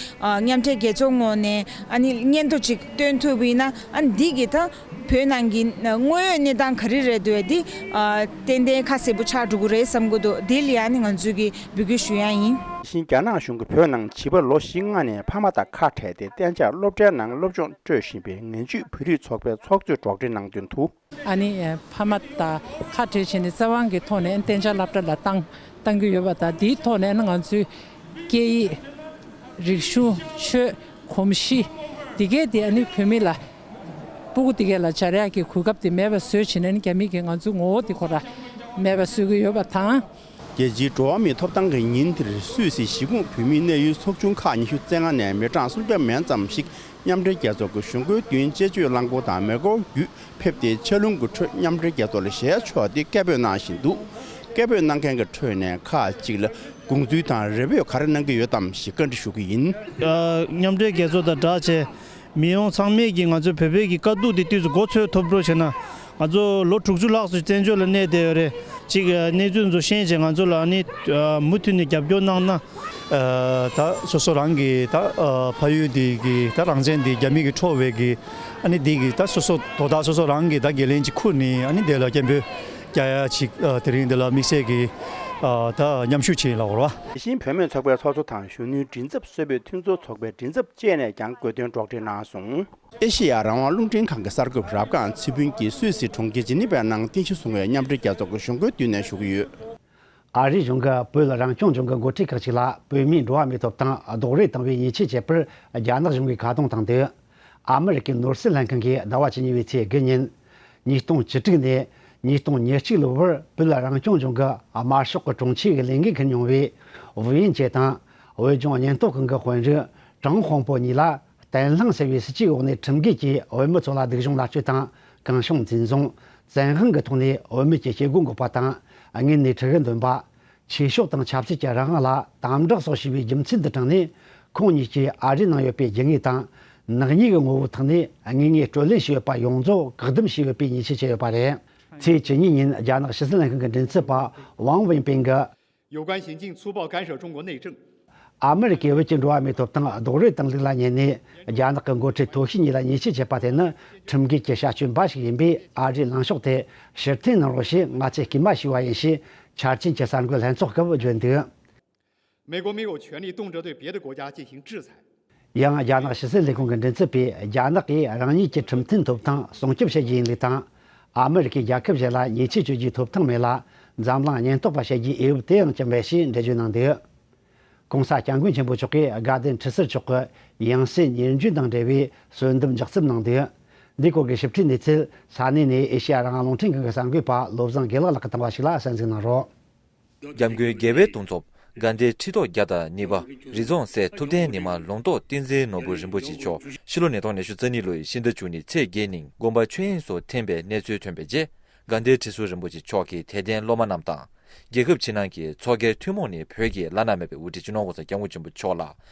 མཉམ་འབྲེལ་རྒྱལ་ཚོགས་ངོས་ནས་ཨ་ནི་སྙན་ཐོ་ཅིག་བཏོན་ཐུབ་པ་ཡིན་ན། ཨ་ནི་འདི་གི་ད་བོད་ནང་གི་དངོས་ཡོད་གནས་སྟངས་ག་རེ་རེད་འདུག་འདི་ཏན་ཏན་ཁ་གསལ་པོ་ཆགས་འགྲོ་གི་རེད་བསམ་གྱི་འདུག་འདི་ལ་ཡང་ཨ་ནི་ང་ཚོས་ཀྱི་འབོད་སྐུལ་ཞུ་ཡ་ཡིན། དེ་བཞིན་རྒྱ་ནག་གཞུང་གིས་བོད་ནང་བྱིས་པ་ལོ་བཞི་ལྔ་ནས་ཕ་མ་དང་ཁ་བྲལ་ཏེ་གཏན་འཇགས་སློབ་གྲྭའི་ནང་སློབ་སྦྱོང་སྤྲོད་བཞིན་པའི་ངན་ཇུས་བོད་རིགས་ཚོགས་པའི་ཚོགས་གཙོས་སྒྲོག་འགྲེལ་གནང་དོན་དུ། ཨ་ནི་ཕ་མ་དང་ཁ་བྲལ་བྱས་ནས་རྩ་དབང་གི་ཐོག་ནས་གཏན་འཇགས་སློབ་གྲྭ་ལ་བཏང་བཏང་གི་ཡོད་པ་དང་། དེའི་ཐོག་ནས་ང་ཚོའི་སྐད་ཡིག་རིག་གཞུང་། ཆོས། གོམས་གཤིས། འདི་གས་དེ་ཨ་ནི་བོད་མི་ལ་སྤུ་གུ་དེ་གས་ལ་སྦྱར་ཡག་གི་གོ་སྐབས་དེ་མེད་པ་བཟོས་བྱས་ནས། ཨ་ནི་རྒྱ་མི་གིས་ང་ཚོའི་ངོ་བོ་དེ་ཁོ་ར་མེད་པ་བཟོ་གི་ཡོད་པ་དང་། རྒྱལ་སྤྱིའི་འགྲོ་བ་མིའི་ཐོབ་ཐང་གི་ཉིན་དེར་སུད་སི་གཞིས་ཁོངས་བོད་མིའི་གནས་ཡུལ་ཚོགས་ཆུང་ཁག་ཉི་ཤུ་རྩ་ལྔ་ནས་མི་གྲངས་སུམ་བརྒྱ་མན་ཙམ་ཞིག་མཉམ་འབྲེལ་རྒྱལ་ཚོགས་ཀྱི་གཞུང་སྒོའི་མདུན་དཔྱད་བརྗོད་རླངས་འཁོར་དང་མེ་འཁོར་བརྒྱུད་ཕེབས་ཏེ། ཆར་རླུང་གི་ཁྲོད་མཉམ་འབྲེལ་རྒྱལ་ཚོགས་ལ་ཞལ་ཕྱོགས་ཏེ་སྐད་འབོད་གནང་བཞིན་འདུག་སྐད་འབོད་གནང་མཁན་གྱི་ཁྲོད་ནས་ཁག་ཅིག་ལ་དགོངས་ཚུལ་དང་རེ་འབོད་ག་རེ་གནང་གི་ཡོད་དམ་ཞེས་བཀའ་འདྲི་ཞུ་གི་ཡིན། ཨ། མཉམ་འབྲེལ་རྒྱལ་ཚོགས་དང་སྦྲགས་བྱས། མི་ཡོངས་ཚང་མས་ཀྱིས་ང་ཚོའི་བོད་པའི་གི་དཀའ་སྡུག་དེ་དུས་སུ་མགོ་ཚོས་ཐུབ་འགྲོ་བྱས་ན། ང་ཚོ་ལོ་དྲུག་ཅུ་ལྷག་ཙམ་བཙན་བྱོལ་ལ་གནས་བསྡད་ཡོད་རེད། ཅིག་གནས་ཚུལ་ཚོ་ཤེས་བྱས། ང་ཚོ་ལ་ཨ་ནི་མུ་མཐུད་ནས་རྒྱབ་སྐྱོར་གནང་ན། ཨ། ད་སོ་སོ་རང་གི་ད་ཨ་ཕ་ཡུལ་འདི་གི་ད་རང་བཙན་འདི་རྒྱ་མི་གིས་འཕྲོག་པའི་གི་ཨ་ནི་འདི་གི་ད་སོ་སོ་དོ་བདག་སོ་སོ་རང་གི་ད་འགན་ལེན་ཅིག་འཁུར་ནས། ཨ་ནི་དེ་ལ་སྐད་འབོད་རྒྱག་ཡ་ཅིག་ཨ། དེ་རིང་འདི་ལ་དམིགས་བསལ་གྱི་ཨ་ད་མཉམ་ཞུགས་བྱས་ལབ་དགོས་རེད་པ། དེ་བཞིན་བུད་མེད་ཚོགས་པའི་ཚོགས་གཙོ་དང་གཞོན་ནུའི་མགྲིན་ཚབ་སུད་བོད་མཐུན་ཚོགས་ཚོགས་པའི་མགྲིན་ཚབ་བཅས་ནས་ཀྱང་དགོས་འདུན་སྒྲོག་འགྲེལ་གནང་སོང་། ཨེ་ཤེ་ཡ་རང་དབང་རླུང་འཕྲིན་ཁང་གི་གསར་འགོད་པ་རབ་སྒང་ཚེ་ཕུན་གྱིས་སུད་སི་གྲོང་ཁྱེར་ཇི་ནི་ཝའི་ནང་རྟེན་གཞི་བཟུང་བའི་མཉམ་འབྲེལ་རྒྱལ་ཚོགས་ཀྱི་གཞུང་སྒོའི་མདུན་ནས་ཞུ་གི་ཡོད། ཨ་རིའི་གཞུང་གིས་བོད་རང་སྐྱོང་ལྗོངས་ཀྱི་འགོ་ཁྲིད་ཁག་ཅིག་ལ་བོད་མིའི་འགྲོ་བ་མིའི་ཐོབ་ཐང་རྡོག་རོལ་བཏང་བའི་ཉེས་ཆད་བཅད་པར་རྒྱ་ནག་གཞུང་གིས་ཁ་རྡུང་བཏང་འདུག་ཨ་མི་རི་ཀའི་ནོར་སྲིད་ལྷན་ཁང་གིས་ཟླ་བ་བཅུ་གཉིས་པའི་ཚེས་དགུ་ཉིན། ཉིས་སྟོང་བཅུ་དྲུག་ནས་ཉིས་སྟོང་ཉེར་གཅིག་ལོའི་བར་བོད་རང་སྐྱོང་ལྗོངས་ཀྱི་དམར་ཤོག་གི་དྲུང་ཆེ་གི་ལས་འགན་འཁུར་མྱོང་བའི་ཝུའུ་དབྱིན་ཅེ་དང་། བོད་ལྗོངས་ཉེན་རྟོག་ཁང་གི་དཔོན་རིགས་ཀྲང་ཧོང་པོ་གཉིས་ལ་བརྟན་ལྷིང་ཟེར་བའི་སྲིད་ཇུས་འོག་ནས་ཁྲིམས་འགལ་གྱིས་བོད་མི་ཚོ་ལ་སྡུག་སྦྱོང་མནར་གཅོད་དང་། གང་བྱུང་འཛིན་བཟུང་། བཙན་དབང་གི་ཐོག་ནས་བོད་མི་གྱི་སྐྱེ་སྒོ་འགོག་པ་དང་། དངོས་གནས་ཁྲི་གི་འདོན་པ། ཆོས་ཕྱོགས་དང་ཆབ་སྲིད་ཀྱི་རང་དབང་ལ་དམ་དྲག་སོགས་བྱས་པའི་རྒྱུ་མཚན་དུ་དྲངས་ནས། ཁོང་གཉིས་ཀྱིས་ཨ་རིའི་ནང་ཡོད་པའི་རྒྱུ་དངོས་དང་། ནག་ཉེས་ཀྱི་ངོ་བོའི་ཐོག་ནས་དངོས་དངོས་སྤྲོད་ལེན་བྱས་ཡོད་པ་ཡོངས་རྫོགས་བཀག་སྡོམ་བྱས་ཡོད་པའི་ཉེས་ཆད་བཅད་ཡོད་པ་རེད། ཚེས་བཅུ་གཉིས་ཉིན་རྒྱ་ནག་ཕྱི་སྲིད་ལྷན་ཁང་གི་མགྲིན་ཚབ་པ་ཝང་ཝེན་པིན་གྱིས། 有关行径粗暴干涉中国内政。 ཨ་མི་རི་ཀས་བོད་ཀྱི་འགྲོ་བ་མིའི་ཐོབ་ཐང་རྡོག་རོལ་བཏང་ལུགས་ལ་ཉན་ནས། རྒྱ་ནག་གི་འགོ་ཁྲིད་ཐོ་ཤིས་གཉིས་ལ་ཉེས་ཆད་བཅད་པ་དེ་ནི་ཁྲིམས་འགལ་གྱི་བྱ་སྤྱོད་འབའ་ཞིག་ཡིན་པས། ཨ་རིའི་ལངས་ཕྱོགས་དེ་ཕྱིར་འཐེན་གནང་རོགས་ཞེས་ང་ཚོས་སྐུལ་མ་ཞུས་པ་ཡིན་ཞེས་འཆར་ཅན་གྱི་གསར་འགོད་ལྷན་ཚོགས་སྐབས་བརྗོད་འདུག 美国没有权利动辄对别的国家进行制裁。 ཡང་རྒྱ་ནག་ཕྱི་སྲིད་ལས་ཁུངས་ཀྱི་མགྲིན་ཚབ་པས། རྒྱ་ནག་གིས་རང་ཉིད་ཀྱི་ཁྲིམས་མཐུན་ཐོབ་ཐང་སྲུང་སྐྱོབ་བྱེད་རྒྱུ་ཡིན་ལུགས་དང་། ཨ་མི་རི་ཀས་རྒྱལ་ཁབ་གཞན་ལ་ཉེས་ཆད་གཅོད་རྒྱུའི་ཐོབ་ཐང་མེད་ལ། འཛམ་གླིང་ཉེན་རྟོག་པ་བྱེད་རྒྱུའི་འོས་བབ་དེ་ཡང་བཅིངས་པ་ཞེས་འགྲེལ་བརྗོད་གནང་འདུག་གོང་ས་སྐྱབས་མགོན་ཆེན་པོ་མཆོག་གིས་དགའ་ལྡན་ཁྲི་ཟུར་མཆོག་གི་ཡང་སྲིད་ཉེར་བདུན་དང་འབྲེལ་བའི་གསོལ་འདེབས་མཇུག་རྩོམ་གནང་འདུག་འདིའི་སྐོར་གྱི་ཞིབ་ཕྲའི་གནས་ཚུལ་ས་གནས་ནས་ཨེ་ཤེ་ཡ་རང་དབང་རླུང་འཕྲིན་ཁང་གི་གསར་འགོད་པ་བློ་བཟང་དགེ་ལགས་ལགས་ཀྱིས་བཏང་བ་ཞིག་ལ་གསན་གཟིགས་གནང་རོགས། སྐྱབས་མགོན་དགེ་བའི་དུང་ཐོབ་དགའ་ལྡན་ཁྲི་ཐོག་བརྒྱ་དང་གཉིས་པ་རི་རྫོང་སྲས་ཐུབ་བསྟན་ཉི་མ་ལུང་རྟོགས་བསྟན་འཛིན་ནོར་བུ་རིན་པོ་ཆེ་མཆོག་ཕྱི་ལོ་ཉིས་སྟོང་ཉི་ཤུ་རྩ་གཉིས་ལོའི་ཕྱི་ཟླ་བཅུ་གཉིས་ཚེས་བརྒྱད་ཉིན་དགོངས་པ་ཆོས་དབྱིངས་སུ་ཐིམ་པའི་གནས་ཚུལ་ཐོན་པའི་རྗེས། དགའ་ལྡན་ཁྲི་ཟུར་རིན་པོ་ཆེ་མཆོག་གིས་དད་ལྡན་སློབ་མ་རྣམས་དང་། རྒྱལ་ཁབ་ཕྱི་ནང་གི་ཚོགས་སྒེར་ཐུན་མོང་ནས་བོད་ཀྱི་བླ་ན་མེད་པའི་དབུ་ཁྲིད་སྤྱི་ནོར་༸གོང་ས་༸སྐྱབས་མགོན་ཆེན་པོ་མཆོག་ལ་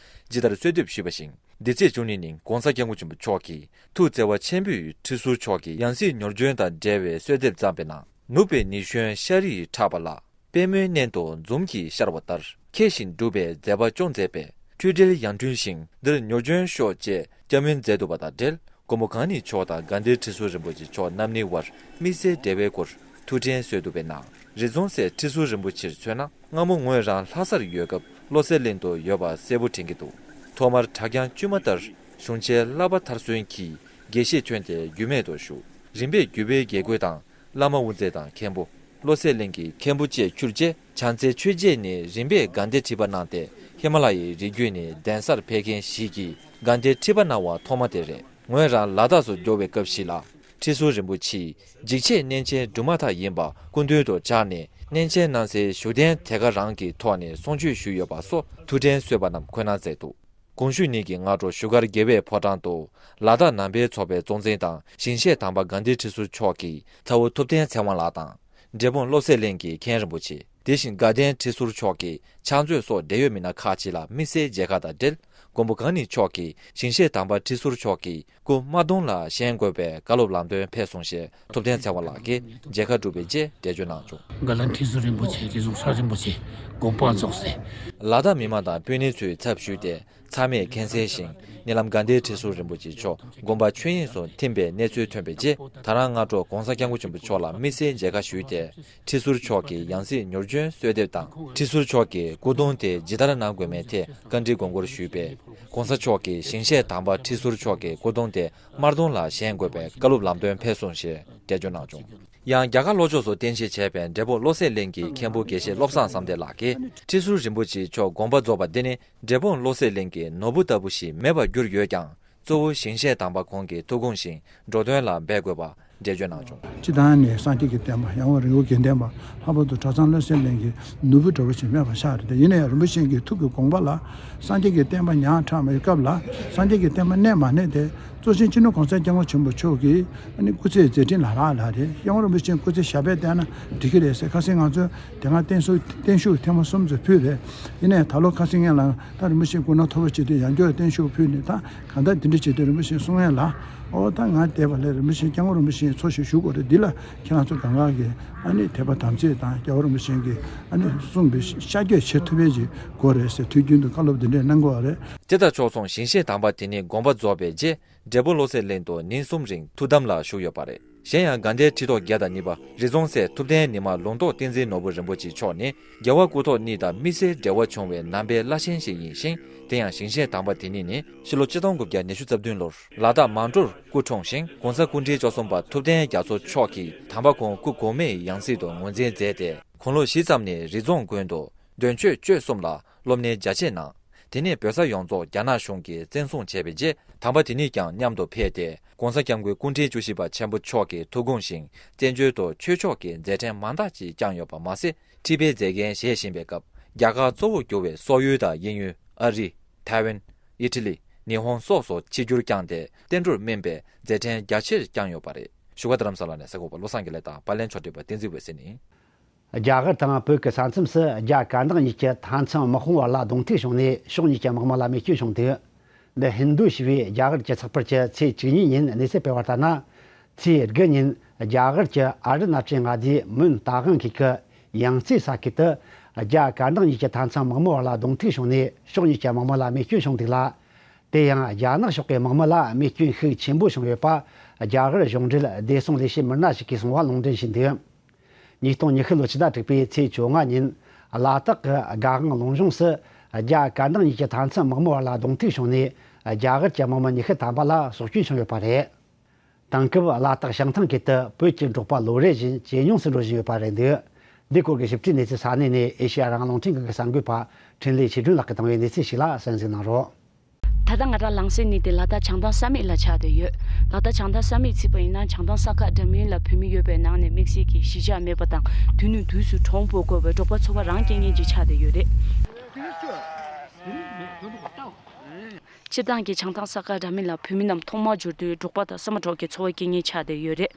ཇི་ལྟར་གསོལ་འདེབས་ཞུས་པ་བཞིན། འདི་ཚེས་བཅུ་གཉིས་ཉིན་༸གོང་ས་༸སྐྱབས་མགོན་ཆེན་པོ་མཆོག་གིས་ཐུགས་བརྩེ་བ་ཆེན་པོས་ཁྲི་ཟུར་མཆོག་གི་ཡང་སྲིད་ཉོར་སྐྱོན་དང་འབྲེལ་བའི་གསོལ་འདེབས་བརྩམས་པའི་ནང་། ནུབ་པའི་ཉི་གཞོན་ཤར་རིའི་ཕྲག་པ་ལ། པད་མོའི་གནས་མདོག་འཛུམ་གྱིས་ཤར་བ་ལྟར། མཁས་ཤིང་གྲུབ་པའི་མཛད་པ་སྐྱོང་མཛད་པས། འཕྲུལ་བྲེལ་ཡར་ཐོན་ཞིང་འདིར་ཉོར་སྐྱོན་ཤོག་ཅེས་བཀའ་མོལ་མཛད་འདུག་པ་དང་འབྲེལ། མགོན་པོ་གང་ཉིད་མཆོག་དང་དགའ་ལྡན་ཁྲི་ཟུར་རིན་པོ་ཆེ་མཆོག་རྣམ་གཉིས་དབར་དམིགས་བསལ་འབྲེལ་བའི་སྐོར་ཐུགས་དྲན་གསོས་འདུག་པའི་ནང་། རི་རྫོང་སྲས་ཁྲི་ཟུར་རིན་པོ་ཆེར་མཚོན་ན། སྔ་མོ་ངོས་རང་ལྷ་སར་ཡོད་སྐབས་བློ་གསལ་གླིང་དུ་ཡོད་པ་གསལ་པོ་དྲན་གྱི་འདུག་ཐོག་མར་གྲྭ་རྐྱང་དཀྱུས་མ་ལྟར་གཞུང་ཆེན་བསླབ་པ་མཐར་སོན་གྱིས་དགེ་བཤེས་ཐོན་ཏེ་རྒྱུད་སྨད་དུ་ཞུགས། རིམ་པས་རྒྱུད་པའི་དགེ་བསྐོས་དང་། བླ་མ་དབུ་མཛད་དང་མཁན་པོ། བློ་གསལ་གླིང་གི་མཁན་པོ་བཅས་ཁྱུར་རྗེ་བྱང་རྩེ་ཆོས་རྗེ་ནས་རིམ་པས་དགའ་ལྡན་ཁྲི་པ་གནང་སྟེ། ཧི་མ་ལ་ཡའི་རི་རྒྱུད་ནས་གདན་སར་ཕེབས་མཁན་ཞིག་གིས་དགའ་ལྡན་ཁྲི་པ་གནང་བ་ཐོག་མ་དེ་རེད། ངོས་རང་ལ་དྭགས་སུ་འགྱོ་བའི་སྐབས་ཤིག་ལ། ཁྲི་ཟུར་རིན་པོ་ཆེས་འཇིགས་བྱེད་གནས་ཆེན་འབྲུ་མ་ཐག་ཡིན་པ་སྐུ་མདུན་དུ་བཅར་ནས། གནས་ཆེན་གནང་སའི་བཞུགས་གདན་དེ་ག་རང་གི་ཐོག་ནས་གསུང་ཆོས་ཞུས་ཡོད་པ་སོགས་ཐུགས་དྲན་གསོས་པ་རྣམས་འཁོད་སྣང་མཛད་འདུག་གོང་ཞུས་ཉིན་གྱི་སྔ་དྲོ་བཞུགས་སྒར་རྒྱལ་བའི་ཕོ་བྲང་དུ། ལ་དྭགས་ནང་པའི་ཚོགས་པའི་གཙོ་འཛིན་དང་ཞིང་གཤེགས་དམ་པ་དགའ་ལྡན་ཁྲི་ཟུར་མཆོག་གི་ཚ་བོ་ཐུབ་བསྟན་ཚེ་དབང་ལགས་དང་། འབྲས་སྤུངས་བློ་གསལ་གླིང་གི་མཁན་རིན་པོ་ཆེ། དེ་བཞིན་དགའ་ལྡན་ཁྲི་ཟུར་མཆོག་གི་ཕྱག་མཛོད་སོགས་འབྲེལ་ཡོད་མི་སྣ་ཁག་ཅིག་ལ་དམིགས་བསལ་མཇལ་ཁ་དང་འབྲེལ། མགོན་པོ་གང་ཉིད་མཆོག་གིས་ཞིང་གཤེགས་དམ་པ་ཁྲི་ཟུར་མཆོག་གི་སྐུ་དམར་གདུང་ལ་བཞེངས་དགོས་པའི་བཀའ་སློབ་ལམ་སྟོན་ཕེབས་སོང་ཞེས་ཐུབ་བསྟན་ཚེ་དབང་ལགས་ཀྱིས་མཇལ་ཁ་གྲུབ་པའི་རྗེས་འགྲེལ་བརྗོད་གནང་བྱུང་། དགའ་ལྡན་ཁྲི་ཟུར་རིན་པོ་ཆེ་རི་རྫོང་སྲས་རིན་པོ་ཆེ་དགོངས་པ་རྫོགས་སའི་ ལ་དྭགས་མི་མང་དང་སྤུན་ཉེ་ཚོའི་ཚབ་ཞུས་ཏེ། ཚང་མས་མཁྱེན་གསལ་བཞིན་ཉེ་ལམ་དགའ་ལྡན་ཁྲི་ཟུར་རིན་པོ་ཆེ་མཆོག་དགོངས་པ་ཆོས་དབྱིངས་སུ་ཐིམ་པའི་གནས་ཚུལ་ཐོན་པའི་རྗེས། ད་རང་སྔ་དྲོ་༸གོང་ས་༸སྐྱབས་མགོན་ཆེན་པོ་མཆོག་ལ་དམིགས་བསལ་མཇལ་ཁ་ཞུས་ཏེ། ཁྲི་ཟུར་མཆོག་གི་ཡང་སྲིད་མྱུར་འབྱོན་གསོལ་འདེབས་དང་། ཁྲི་ཟུར་མཆོག་གི་སྐུ་གདུང་དེ་ཇི་ལྟར་གནང་དགོས་མིན་ཐད་བཀའ་འདྲི་དགོངས་སྐོར་ཞུས་པས། ༸གོང་ས་མཆོག་གིས་ཞིང་གཤེགས་དམ་པ་ཁྲི་ཟུར་མཆོག་གི་སྐུ་གདུང་དེ་དམར་གདུང་ལ་བཞེངས་དགོས་པའི་བཀའ་སློབ་ལམ་སྟོན་ཕེབས་སོང་ཞེས་འགྲེལ་བརྗོད་གནང་བྱུང་། ཡང་རྒྱ་གར་ལྷོ་ཕྱོགས་སུ་རྟེན་གཞི་བྱས་པའི་འབྲས་སྤུངས་བློ་གསལ་གླིང་གི་མཁན་པོ་དགེ་བཤེས་བློ་བཟང་བསམ་གཏན་ལགས་ཀྱིས། ཁྲི་ཟུར་རིན་པོ་ཆེ་མཆོག་དགོངས་པ་རྫོགས་པ་འདི་ནི། འབྲས་སྤུངས་བློ་གསལ་གླིང་གི་ནོར་བུ་ལྟ་བུ་ཞིག་མེད་པར་གྱུར་ཡོད་ཀྱང་། གཙོ་བོ་ཞིང་གཤེགས་དམ་པ་ཁོང་གི་ཐུགས་དགོངས་བཞིན་འགྲོ་དོན་ལ་འབད་དགོས་པ་འགྲེལ་བརྗོད་གནང་བྱུང་། སྤྱིར་བཏང་ནས་སངས་རྒྱས་ཀྱི་བསྟན་པ་ཡང་དབང་རི་བོ་དགེ་ལྡན་པ། ལྷག་པར་དུ་གྲྭ་ཚང་བློ་གསལ་གླིང་གི་ནོར་བུ་འདྲ་བོ་ཞིག་མེད་པ་ཤག་རེད་དེ། ཡིན་ན་ཡང་རིན་པོ་ཆེ་གི་ཐུགས་ཀྱི་དགོངས་པ་ལ། སངས་རྒྱས་ཀྱི་བསྟན་པ་ཉག་ཕྲ་མའི་སྐབས་ལ། སངས་རྒྱས་ཀྱི་བསྟན་པ་གནས་མ་གནས་དེ། གཙོ་ཆེན་སྤྱི་ནོར་༸གོང་ས་༸སྐྱབས་མགོན་ཆེན་པོ་མཆོག་གི་ཨ་ནི་སྐུ་ཚེའི་མཛད་འཕྲིན་ལ་རག་ལས་རེད། ཡང་དབང་རིན་པོ་ཆེའི་སྐུ་ཚེ་ཞབས་པད་བརྟན་ན་འགྲིག་གི་རེད་ཟེར། ཁ་སང་ང་ཚོས་དེ་སྔ་བརྟན་བཞུགས་བརྟན་བཞུགས་ཐེངས་མ་གསུམ་ཙམ་ཕུལ་རེད། ཡིན་ནའི་ད་ལོ་ཁ་སང་ངས་ལ་ད་རིན་པོ་ཆེ་སྐུ་ན་མཐོ་པོ་བྱེད་དུས་ཡང་བསྐྱར་བརྟན་བཞུགས་ཕུལ་ནས། ད་གང་ལྟར་འདི་འདྲ་བྱེད་དུས་རིན་པོ་ཆེ་གསུང་ཡ་ལ། ཨོ་ད་ང་བསྡད་པ་ལས་རིན་པོ་ཆེ་༸སྐྱབས་མགོན་རིན་པོ་ཆེ་འཚོ་ཞིག་བཞུགས་དགོས་རེད། འདི་ལ་ཁྱེད་རང་ཚོ་གང་ག་གི་ཨ་ནི་དད་པ་དམ་ཚིག་དང་༸སྐྱབས་མགོན་རིན་པོ་ཆེ་གི་ཨ་ནི་གསུངས་པའི་ཤཱཀྱ་བྱེད་ཐུབ་པའི་ཅིག་དགོས་རེད་ཟེར། དུས་རྒྱུན་དུ་བཀའ་སློབ་འདི་འདྲས་གནང་དགོས་པ་རེད། དེ་དང་ཕྱོགས་མཚུངས་ཞིང་གཤེགས་དམ་པ་དེ་ཉིད་དགོངས་པ་རྫོགས་པའི་རྗེས། འབྲས་སྤུངས་བློ་གསལ་གླིང་དུ་ཉིན་གསུམ་རིང་ཐུགས་དམ་ལ་བཞུགས་ཡོད་པ་རེད། གཞན་ཡང་དགའ་ལྡན་ཁྲི་ཐོག་བརྒྱད་དང་གཉིས་པ་རི་རྫོང་སྲས་ཐུབ་བསྟན་ཉི་མ་ལུང་རྟོགས་བསྟན་འཛིན་ནོར་བུ་རིན་པོ་ཆེ་མཆོག་ནི། རྒྱལ་བ་སྐུ་ཐོག་གཉིས་དང་དམིགས་བསལ་འབྲེལ་བ་བྱུང་བའི་ནང་པའི་བླ་ཆེན་ཞིག་ཡིན་ཞིང་། དེ་ཡང་ཞིང་གཤེགས་དམ་པ་དེ་ཉིད་ནི་ཕྱི་ལོ་ཆིག་སྟོང་དགུ་བརྒྱ་ཉི་ཤུ་རྩ་བདུན་ལོར་ལ་དྭགས་མང་ཀྲོར་སྐུ་འཁྲུངས་ཤིང་། ༸གོང་ས་སྐུ་ཕྲེང་བཅུ་གསུམ་པ་ཐུབ་བསྟན་རྒྱ་མཚོ་མཆོག་གིས་དམ་པ་ཁོང་སྐུ་གོང་མའི་ཡང་སྲིད་དུ་ངོས་འཛིན་མཛད་དེ། དགུང་ལོ་བཞི་ཙམ་ནས་རི་རྫོང་དགོན་དུ་འདོན་ཆོས་སྤྱོད་གསུམ་ལ་སློབ་གཉེར་རྒྱ་ཆེ་གནང་། དེ་ནས་བོད་ས་ཡོངས་རྫོགས་རྒྱ་ནག་གཞུང་གིས་བཙན་བཟུང་བྱས་པའི་རྗེས། དམ་པ་དེ་ཉིད་ཀྱང་མཉམ་དུ་ཕེབས་ཏེ། ༸གོང་ས་༸སྐྱབས་མགོན་སྐུ་ཕྲེང་བཅུ་བཞི་པ་ཆེན་པོ་མཆོག་གི་ཐུགས་དགོངས་བཞིན་བཙན་བྱོལ་དུ་ཆོས་ཕྱོགས་ཀྱི་མཛད་འཕྲིན་མང་དག་ཅིག་བསྐྱངས་ཡོད་པ་མ་ཟད། ཁྲི་པའི་མཛད་འགན་བཞེས་བཞིན་པའི་སྐབས། རྒྱ་གར་གཙོ་བོར་གྱུར་བའི་སོག་ཡུལ་དང་དབྱིན་ཡུལ། ཨ་རི། ཐའེ་ཝན། ཨི་ཊ་ལི། ཉི་ཧོང་སོགས་སུ་ཆིབས་བསྒྱུར་བསྐྱངས་ཏེ། བསྟན་འགྲོར་སྨིན་པའི་མཛད་འཕྲིན་རྒྱ་ཆེར་བསྐྱངས་ཡོད་པ་རེད། བཞུགས་སྒར་རྡ་རམ་ས་ལ་ནས་གསར་འགོད་པ་བློ་བཟང་དགེ་ལེགས་དང་པར་ལེན་ཕྱོགས་སྒྲིག་པ་བསྟན་འཛིན་འོད་ཟེར་ནས། རྒྱ་གར་དང་བོད་ཀྱི་ས་མཚམས་སུ་རྒྱ་དཀར་ནག་གཉིས་ཀྱི་མཐའ་མཚམས་དམག་དཔུང་བར་ལ་གདོང་ཐུག་བྱུང་ནས། ཕྱོགས་གཉིས་ཀྱི་དམག་མི་ལ་རྨས་སྐྱོན་བྱུང་འདུག་འདི་ཧིན་རྡུ་ཞེས་པའི་རྒྱ་གར་གྱི་ཚགས་པར་གྱིས་ཚེས་བཅུ་གཉིས་ཉིན་གནས་ཚུལ་སྤེལ་བ་ལྟར་ན། ཚེས་དགུ་ཉིན་རྒྱ་གར་གྱི་ཨ་རུ་ན་ཅལ་མངའ་སྡེའི་མོན་ཏཱ་དབང་ཁུལ་གྱི་ཡང་རྩེ་ས་ཁུལ་དུ། རྒྱ་དཀར་ནག་གཉིས་ཀྱི་མཐའ་མཚམས་དམག་མི་བར་ལ་གདོང་ཐུག་བྱུང་ནས། ཕྱོགས་གཉིས་ཀྱི་དམག་མི་ལ་རྨས་སྐྱོན་བྱུང་འདུག་ལ། དེ་ཡང་རྒྱ་ནག་ཕྱོགས་ཀྱི་དམག་མི་ལ་རྨས་སྐྱོན་ཤུགས་ཆེན་པོ་བྱུང་ཡོད་པ། རྒྱ་གར་གཞུང་འབྲེལ་བདེ་སྲུང་ལས་བྱེད་མི་སྣ་ཞིག་གིས་གསུངས་པ་ལུང་འདྲེན་བྱས་འདུག་ཉིས་སྟོང་ཉི་ཤུ་ལོའི་ཕྱི་ཟླ་དྲུག་པའི་ཚེས་བཅོ་ལྔ་ཉིན། ལ་དྭགས་ཀྱི་དགའ་དབང་ལུང་གཞུང་སུ། རྒྱ་དཀར་ནག་གཉིས་ཀྱི་མཐའ་མཚམས་དམག་མི་བར་ལ་གདོང་ཐུག་བྱུང་ནས། རྒྱ་གར་གྱི་དམག་མི་ཉི་ཤུ་ཐམ་པ་ལ་སྲོག་སྐྱོན་བྱུང་ཡོད་པ་རེད། དེང་སྐབས་ལ་དྭགས་བྱང་ཐང་ཁུལ་དུ་བོད་ཀྱི་འབྲོག་པ་ལོ་རེ་བཞིན་ཇེ་ཉུང་དུ་འགྲོ་བཞིན་ཡོད་པ་རེད་འདུག་འདིའི་སྐོར་གྱི་ཞིབ་ཕྲའི་གནས་ཚུལ་ས་གནས་ནས་ཨེ་ཤེ་ཡ་རང་དབང་རླུང་འཕྲིན་ཁང་གི་གསར་འགོད་པ་འཕྲིན་ལས་ཆོས་སྒྲོན་ལགས་ཀྱིས་བཏང་བའི་གནས་ཚུལ་ཞིག་ལ་གསན་གཟིགས་གནང་རོགས། ད་ལྟ་ང་རང་ལངས་སའི་གནས་དེ་ལ་དྭགས་བྱང་ཐང་ས་མིག་ལ་ཆགས་བསྡད་ཡོད། ལ་དྭགས་བྱང་ཐང་ས་མིག་བརྩིས་པ་ཡིན་ན། བྱང་ཐང་ས་ཁ་འདྲ་མིན་ལ་བུད་མེད་ཡོད་པའི་ནང་ནས་དམིགས་བསལ་གྱི་གཞིས་ཆགས་མེད་པ་དང་། དུས་ནས་དུས་སུ་གྲོང་འབོར་དགོས་པའི་འབྲོག་པ་ཚོ་བ་རང་སྐྱེལ་མཁན་ཅིག་ཆགས་བསྡད་ཡོད་རེད། སྤྱིར་བཏང་གི་བྱང་ཐང་ས་ཁ་འདྲ་མིན་ལ་བུད་མེད་རྣམས་ཐོག་མར་འབྱོར་དུས། འབྲོག་པ་དང་བསམ་པ་གྲོགས་ཀྱི་འཚོ་བ་སྐྱེལ་མཁན་ཆགས་བསྡད་ཡོད་རེད།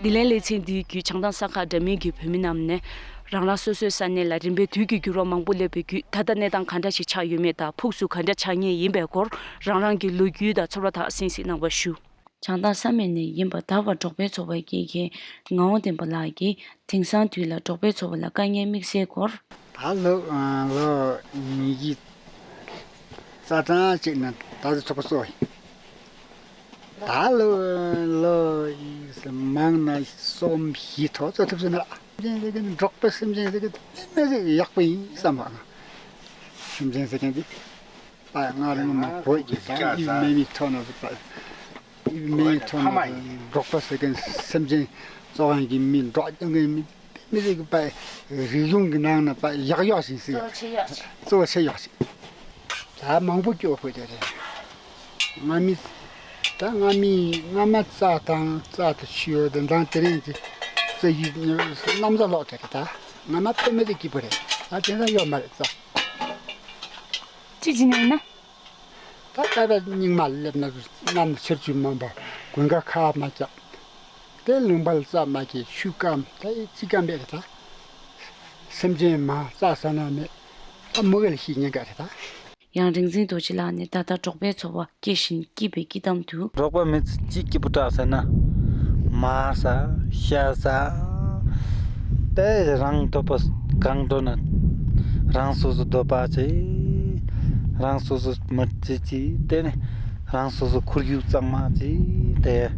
བདེ་ལེགས་གླིང་ཚན་འདིའི་བརྒྱུད་བྱང་ཐང་ས་ཁ་འདྲ་མིན་གྱི་བུད་མེད་རྣམས་ནས། རང་རང་སོ་སོའི་ས་གནས་ལ་རིམ་པས་དུས་ཀྱི་འགྱུར་བ་མང་པོ་སླེབས་པའི་བརྒྱུད། ད་ལྟ་གནས་སྟངས་ག་འདྲ་ཞིག་ཆགས་ཡོད་མེད་དང་། ཕུགས་སུ་ག་འདྲ་ཆགས་ངེས་ཡིན་པའི་སྐོར། རང་རང་གི་ལོ་རྒྱུས་དང་ཚོར་བ་དག་གསན་གཟིགས་གནང་བ་ཞུ། བྱང་ཐང་ས་མིག་ནས་ཡིན་པ། ད་བར་འབྲོག་པའི་འཚོ་བ་སྐྱེལ་མཁན་ངག་དབང་བསྟན་པ་ལགས་ཀྱིས། དེང་སང་དུས་ལ་འབྲོག་པའི་འཚོ་བ་ལ་དཀའ་ངལ་དམིགས་བསལ་སྐོར། ད་ལོ་ལོ་ཉིས་བརྒྱ་རྩ་གྲངས་གཅིག་ནས་ད་ལྟ་ཚོགས་པ་གཙོ་བོ་ཡིན། ད་ལོ་ལོ་མང་ན་གསུམ་བཞི་ཐོག་རྩོད་ཐུབ་ཟིན་ན། སེམས་ཅན་ཟེར་གི་འདི་འབྲོག་པའི་སེམས་ཅན་ཟེར་གི་དེ་མི་ཟིག་ཡག་པོ་ཡིན་བསམ་པ། སེམས་ཅན་ཟེར་གི་འདི་ང་རང་མ་བོད་ཀྱི་ད་ཡིད་མེད་མི་ཐོག་ན་ཟིག་པ། ཡིད་མེད་མི་ཐོག་ན་འབྲོག་པ་ཟེར་གི་སེམས་ཅན་གཙོ་བོ་གི་མི་འབྲོག་ཀྱང་གི་མི། མི་རིགས་པ་རིག་གཞུང་གི་ནང་ན་པ་ཡག་ཡོག་ཞིག་ཟེར། གཙོ་ཆེ་ཡོག་ཞིག་ད་མང་པོ་སྐྱོ་པོ་དེ་རེད། ང་མི་ད་ང་མི་ང་མ་རྩ་དང་རྩ་དུ་ཆུ་ཡོད་དེ་འདང་དེ་རིང་གི་རྩ་ཡུལ་གནམ་ས་ལོག་དེ་རེད། ད་ང་མ་པེ་མི་རིགས་སྐྱིད་པོ་རེད། ད་དེ་འདྲ་ཡོད་མ་རེད་རྩ། ཅི་བྱས་ནས་ཡིན་ན། ད་ལྟ་བའི་སྙིགས་མ་སླེབས་ན་གནམ་ཆར་ཆུ་མང་པོ་དགུན་ཁ་ཁ་མ་བཅག་དེ་ལུང་པ་ལ་རྩྭ་མ་སྐྱེས་ཆུ་སྐམ་ད་ཅི་སྐམ་པས་རེད་ད། སེམས་ཅན་མ་རྩྭ་ཟ་ན་མེད་ད་མུ་གེ་ལ་ཤི་ཉེན་ཁ་རེད་ད། ཡང་རིག་འཛིན་རྡོ་རྗེ་ལགས་ནས་ད་ལྟ་འབྲོག་པའི་འཚོ་བ་སྐྱེལ་བཞིན་སྐྱིད་པའི་སྐྱིད་གཏམ་དུ། འབྲོག་པ་མི་ཚེ་ཅི་སྐྱིད་པོ་དྲག་ཟེར་ན། མར་ཟ་ཤ་ཟ། དེ་རང་ཐོབ་པ་གང་འགྲོ་ན། རང་སོ་སོ་འདོད་པ་ཅི། རང་སོ་སོ་མི་ཅི་ཅི་དེ་ནི་རང་སོ་སོ་ཁོར་ཡུག་གཙང་མ་ཅི་དེ་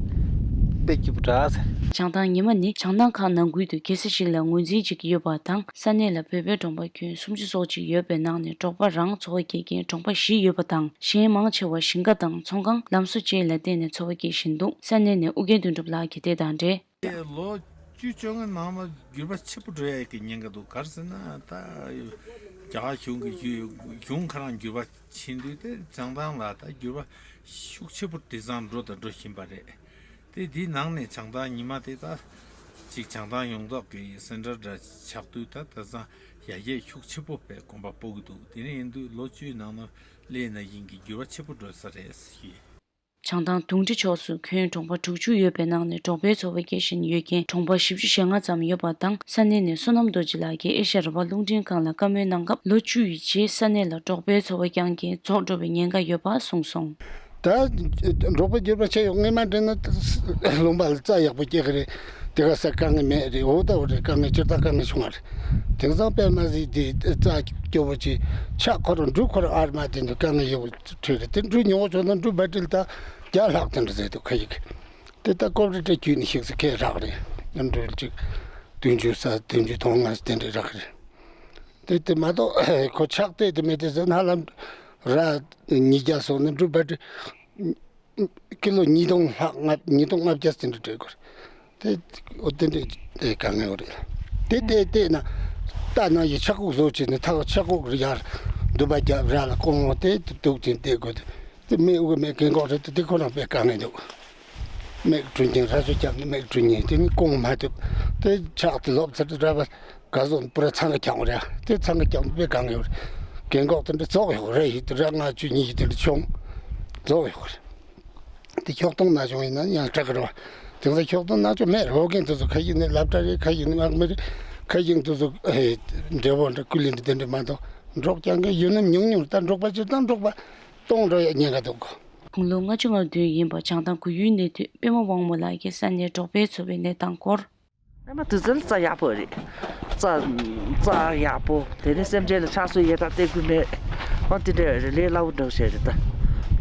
དཔེ་སྐྱིད་པོ་འདྲ་ཟེར། བྱང་ཐང་ཉི་མ་ནི་བྱང་ཐང་ཁག་ནང་ཁུལ་དུ་གེ་སར་ཞིག་ལ་ངོས་འཛིན་བྱེད་ཀྱི་ཡོད་པ་དང་། ས་གནས་ལ་བོད་པའི་གྲོང་པ་ཁྱོན་སུམ་ཅུ་སོགས་ཅིག་ཡོད་པའི་ནང་ནས་འབྲོག་པ་རང་འཚོ་བ་སྐྱེལ་མཁན་གྲོང་པ་བཞི་ཡོད་པ་དང་། གཞན་མང་ཆེ་བ་ཞིང་ཁ་དང་ཚོང་ཁང་། ལམ་བཟོ་བཅས་ལ་བརྟེན་ནས་འཚོ་བ་སྐྱེལ་བཞིན་འདུག། ས་གནས་ནས་ཨུ་རྒྱན་དོན་གྲུབ་ལགས་ཀྱིས་དེ་དང་འབྲེལ། ལོ་བཅུ་བཅོ་ལྔ་ནང་ལ་འགྱུར་བ་ཆེ་པོ་འགྲོ་ཡ་གི་ཉེན་ཁ་འདུག། ག་རེ་ཟེར་ན་ད་རྒྱ་གར་གཞུང་གི་གཞུང་གཞུང་ཁ་རང་འགྱུར་བ་ཕྱིན་དུས་དེ་བྱང་ཐང་ལ་ད་འགྱུར་བ་ཤུགས་ཆེ་པོ་དེང་སང་འགྲོ་དང་འགྲོ་བཞིན་པ་རེད། དེ་དེའི་ནང་ནས་བྱང་ཐང་ཉི་མ་དེ་ད་ཅིག་བྱང་ཐང་ཡོངས་རྫོགས་ཀྱི་སེན་ཊར་འདྲ་ཆགས་དུས་ད་དེང་སང་ཡར་རྒྱས་ཤུགས་ཆེ་པོ་བས་གོམ་པ་སྤོ་གི་འདུག། དེ་ནས་ཡིན་དུས་ལོ་བཅུའི་ནང་ན་སླེབས་ན་བཞིན་གྱི་འགྱུར་བ་ཆེ་པོ་འགྲོ་ས་རེད་ཞུས། བྱང་ཐང་དུང་ཁྲི་ཕྱོགས་སུ་ཁྱོན་གྲོང་པ་དྲུག་ཅུ་ཡོད་པའི་ནང་ནས་འབྲོག་པའི་འཚོ་བ་སྐྱེལ་བཞིན་ཡོད་མཁན་གྲོང་པ་བཞི་བཅུ་ཞེ་ལྔ་ཙམ་ཡོད་པ་དང་། ས་གནས་ནས་བསོད་ནམས་རྡོ་རྗེ་ལགས་ཀྱིས་ཨེ་ཤ་ཡ་རང་དབང་རླུང་འཕྲིན་ཁང་ལ་བཀའ་མོལ་གནང་སྐབས། ལོ་བཅུ་ཡི་རྗེས་ས་གནས་ལ་འབྲོག་པའི་འཚོ་བ་རྐྱང་རྐྱང་རྫོགས་འགྲོ་བའི་ཉེན་ཁ་ཡོད་པ་གསུངས་སོང་། ད་འབྲོག་པ་འགྱུར་བ་ཆེ་ཡོང་། སྔོན་མ་འདྲ་ན་ལུང་པ་ལ་རྩྭ་ཡག་པོ་སྐྱེ་གི་རེད། དེ་ག་ས་དཀའ་ངལ་མེད་རེད། འོ་ད་འོ་རེད། དཀའ་ངལ་སྤྱིར་བཏང་དཀའ་ངལ་བྱུང་བ་རེད། དེང་སང་དཔེ་མ་སྲིད་དེ་རྩྭ་སྐྱོ་པོ་ཅིག་ཆག་ཁོ་རང་འབྲུ་ཁོ་རང་ཨར་མ་དེ་འདྲ་དཀའ་ངལ་ཡོད་པ་འཕྲད་རེད། དེ་འབྲུ་ཉུང་བ་བྱུང་ན་འབྲུ་བྷ་ཊིལ་ད་བརྒྱ་ལྷག་དེ་འདྲ་ཟེར་འདུག་ཁ་ཡིག་དེ་ད་ཀོབ་རེ་ཏྲ་བརྒྱུད་ནས་ཤིག་ས་ཁས་རག་རེད། འབྲུ་ཅིག་བདུན་ཅུ་ས་བདུན་ཅུ་དོན་ལྔ་དེ་འདྲ་རག་རེད། དེ་དེ་མ་གཏོགས་ཁོ་ཆག་དེ་དེ་མེད་དེ་ཟེར་ན་ལམ་ར་ཉིས་བརྒྱ་སོང་ན་འབྲུ་བྷ་ཊིལ་ཀི་ལོ་ཉིས་སྟོང་ལྷག་ལྔ་ཉིས་སྟོང་ལྔ་བརྒྱ་ཟིན་འགྲོ་གི་རེད། དེ་འོ་དེ་འདྲ་དེ་དཀའ་ངལ་རེད། དེ་དེ་དེ་ན་ལྟ་ན་ཡི་ཆག་ཁུག་བཟོ་བྱས་ནས་ཐག་ཆག་ཁུག་རེ་ཡར་འདུག་པ་རྒྱབ་ར་ལ་ཀོང་བ་དེ་འདུག་ཅིང་བསྡད་དགོས། དེ་མི་དབུ་མེད་རྒན་གོག་རེད། དེ་དེ་ཁོ་རང་དཔེ་དཀའ་ངལ་འདུག། མེག་གྲུ་ཉིན་ར་ཅོ་རྒྱབ་ནས་མེག་གྲུ་ཉིན་དེ་ནི་ཀོང་མ་ཐུབ། དེ་ཆག་དེ་ལོབ་ཚར་དུ་ར་བ་ག་ཟོ་པུ་ར་ཚང་གི་ཀྱང་ར་དེ་ཚང་གི་ཀྱང་དཔེ་གང་ཡོད། རྒན་གོག་དེ་འདྲ་རྫོགས་ཡོད་རེད། ཡིད་དུ་ར་ལྔ་བཅུ་ཉི་ཤུ་དེ་འདྲ་བྱུང་། རྫོགས་ཡོད་རེད། དེ་ཁྱོག་སྟོང་ན་བྱུང་ཡིན་ན་ཡང་སྐྲག་གི་རེད་བ། དེང་སང་ཁྱོག་སྟོང་ན་ཅོ་མེད་རེད། ཨོ་རྒན་དེ་ཚོ་ཁ་ཡིག་ནས་སློབ་གྲྭ་རེད། ཁ་ཡིག་ནས་དམག་མི་རེད། ཁ་ཡིག་དེ་ཚོ་འབྲས་བུ་འདྲ་ཀུ་ལི་འདྲ་དེ་འདྲ་མ་གཏོགས་འབྲོག་རྐྱང་གི་ཡུལ་ནི་ཉུང་ཉུང་ད་འབྲོག་པ་སྤྱིར་བཏང་འབྲོག་པ་སྟོང་འགྲོ་ཡ་ཉེན་ཁ་འདུག་གོ། དགུང་ལོ་ལྔ་བཅུ་ང་བདུན་ཡིན་པ་བྱང་ཐང་གུ་ཡུལ་གནས་སྡོད་པད་མ་དབང་མོ་ལགས་ཀྱིས་ས་གནས་འབྲོག་པའི་འཚོ་བའི་གནས་སྟངས་སྐོར། ཨ་མ་དུས་ཚོད་རྩྭ་ཡག་པོ་རེད། རྩྭ་རྩྭ་ཡག་པོ་དེ་ནས་སེམས་ཅན་ལ་ཆགས་སྲོལ་ཡོད་ད་བལྟས་དགོས་མེད། འོ་དེ་འདྲ་རེད། ལས་སླ་བོ་འདྲ་བོ་བྱས་རེད་ད།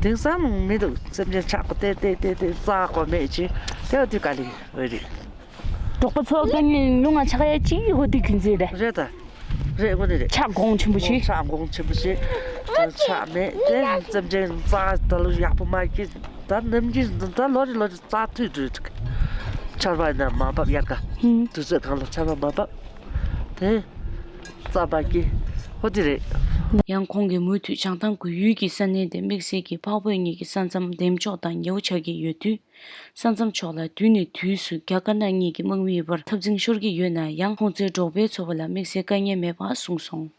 དེང་སང་མི་འདུག། སེམས་ཅན་ཆགས་པ་དེ་དེ་དེ་དེ་རྩྭ་གོ་མེད་ཅི་དེ་འོ་དེ་ག་ལེ་འོ་རེད། འབྲོག་པ་ཚོ་དཀའ་ངལ་ཉུང་ང་ཆགས་ཡ་གཅིག་ཧོ་དེ་རྒྱུ་མཚན་རེད། རེད་ད། རེད་དངོས་གནས་རེད། ཆག་གོང་ཆེན་པོ་ཞིག། ཆག་གོང་ཆེན་པོ་ཞིག། ཆག་མེད་དེ་སེམས་ཅན་རྩྭ་ད་ལོ་ཡག་པོ་མ་སྐྱེས། ད་ནམ་རྒྱུན་ད་ལོ་རེ་ལོ་རེ་རྩྭ་མཐུད་འགྲོ་འདུག། ཆར་པ་ཡིན་ན་མ་བབས། དབྱར་ཁ་ཧུམ། དུས་ཚོད་གང་ལ་ཆར་པ་མ་བབས། དེ་རྩྭ་མ་སྐྱེས། ཧོ་དེ་རེད། ཡང་ཁོང་གིས་མུ་མཐུད་བྱང་ཐང་གུ་ཡུལ་གྱི་ས་གནས་དེ་དམིགས་བསལ་གྱི་འཕགས་བོད་གཉིས་ཀྱི་ས་མཚམས་འདེམས་འཇོག་དང་ཉེ་བོ་ཆགས་ཀྱི་ཡོད་དུས། ས་མཚམས་ཕྱོགས་ལ་དུས་ནས་དུས་སུ་རྒྱ་དཀར་ནག་གཉིས་ཀྱི་དམག་མིའི་བར་འཐབ་འཛིང་ཤོར་གྱི་ཡོད་ན་ཡང་། ཁོང་ཚོའི་འབྲོག་པའི་འཚོ་བ་ལ་དམིགས་བསལ་དཀའ་ངལ་མེད་པ་གསུངས་སོང་།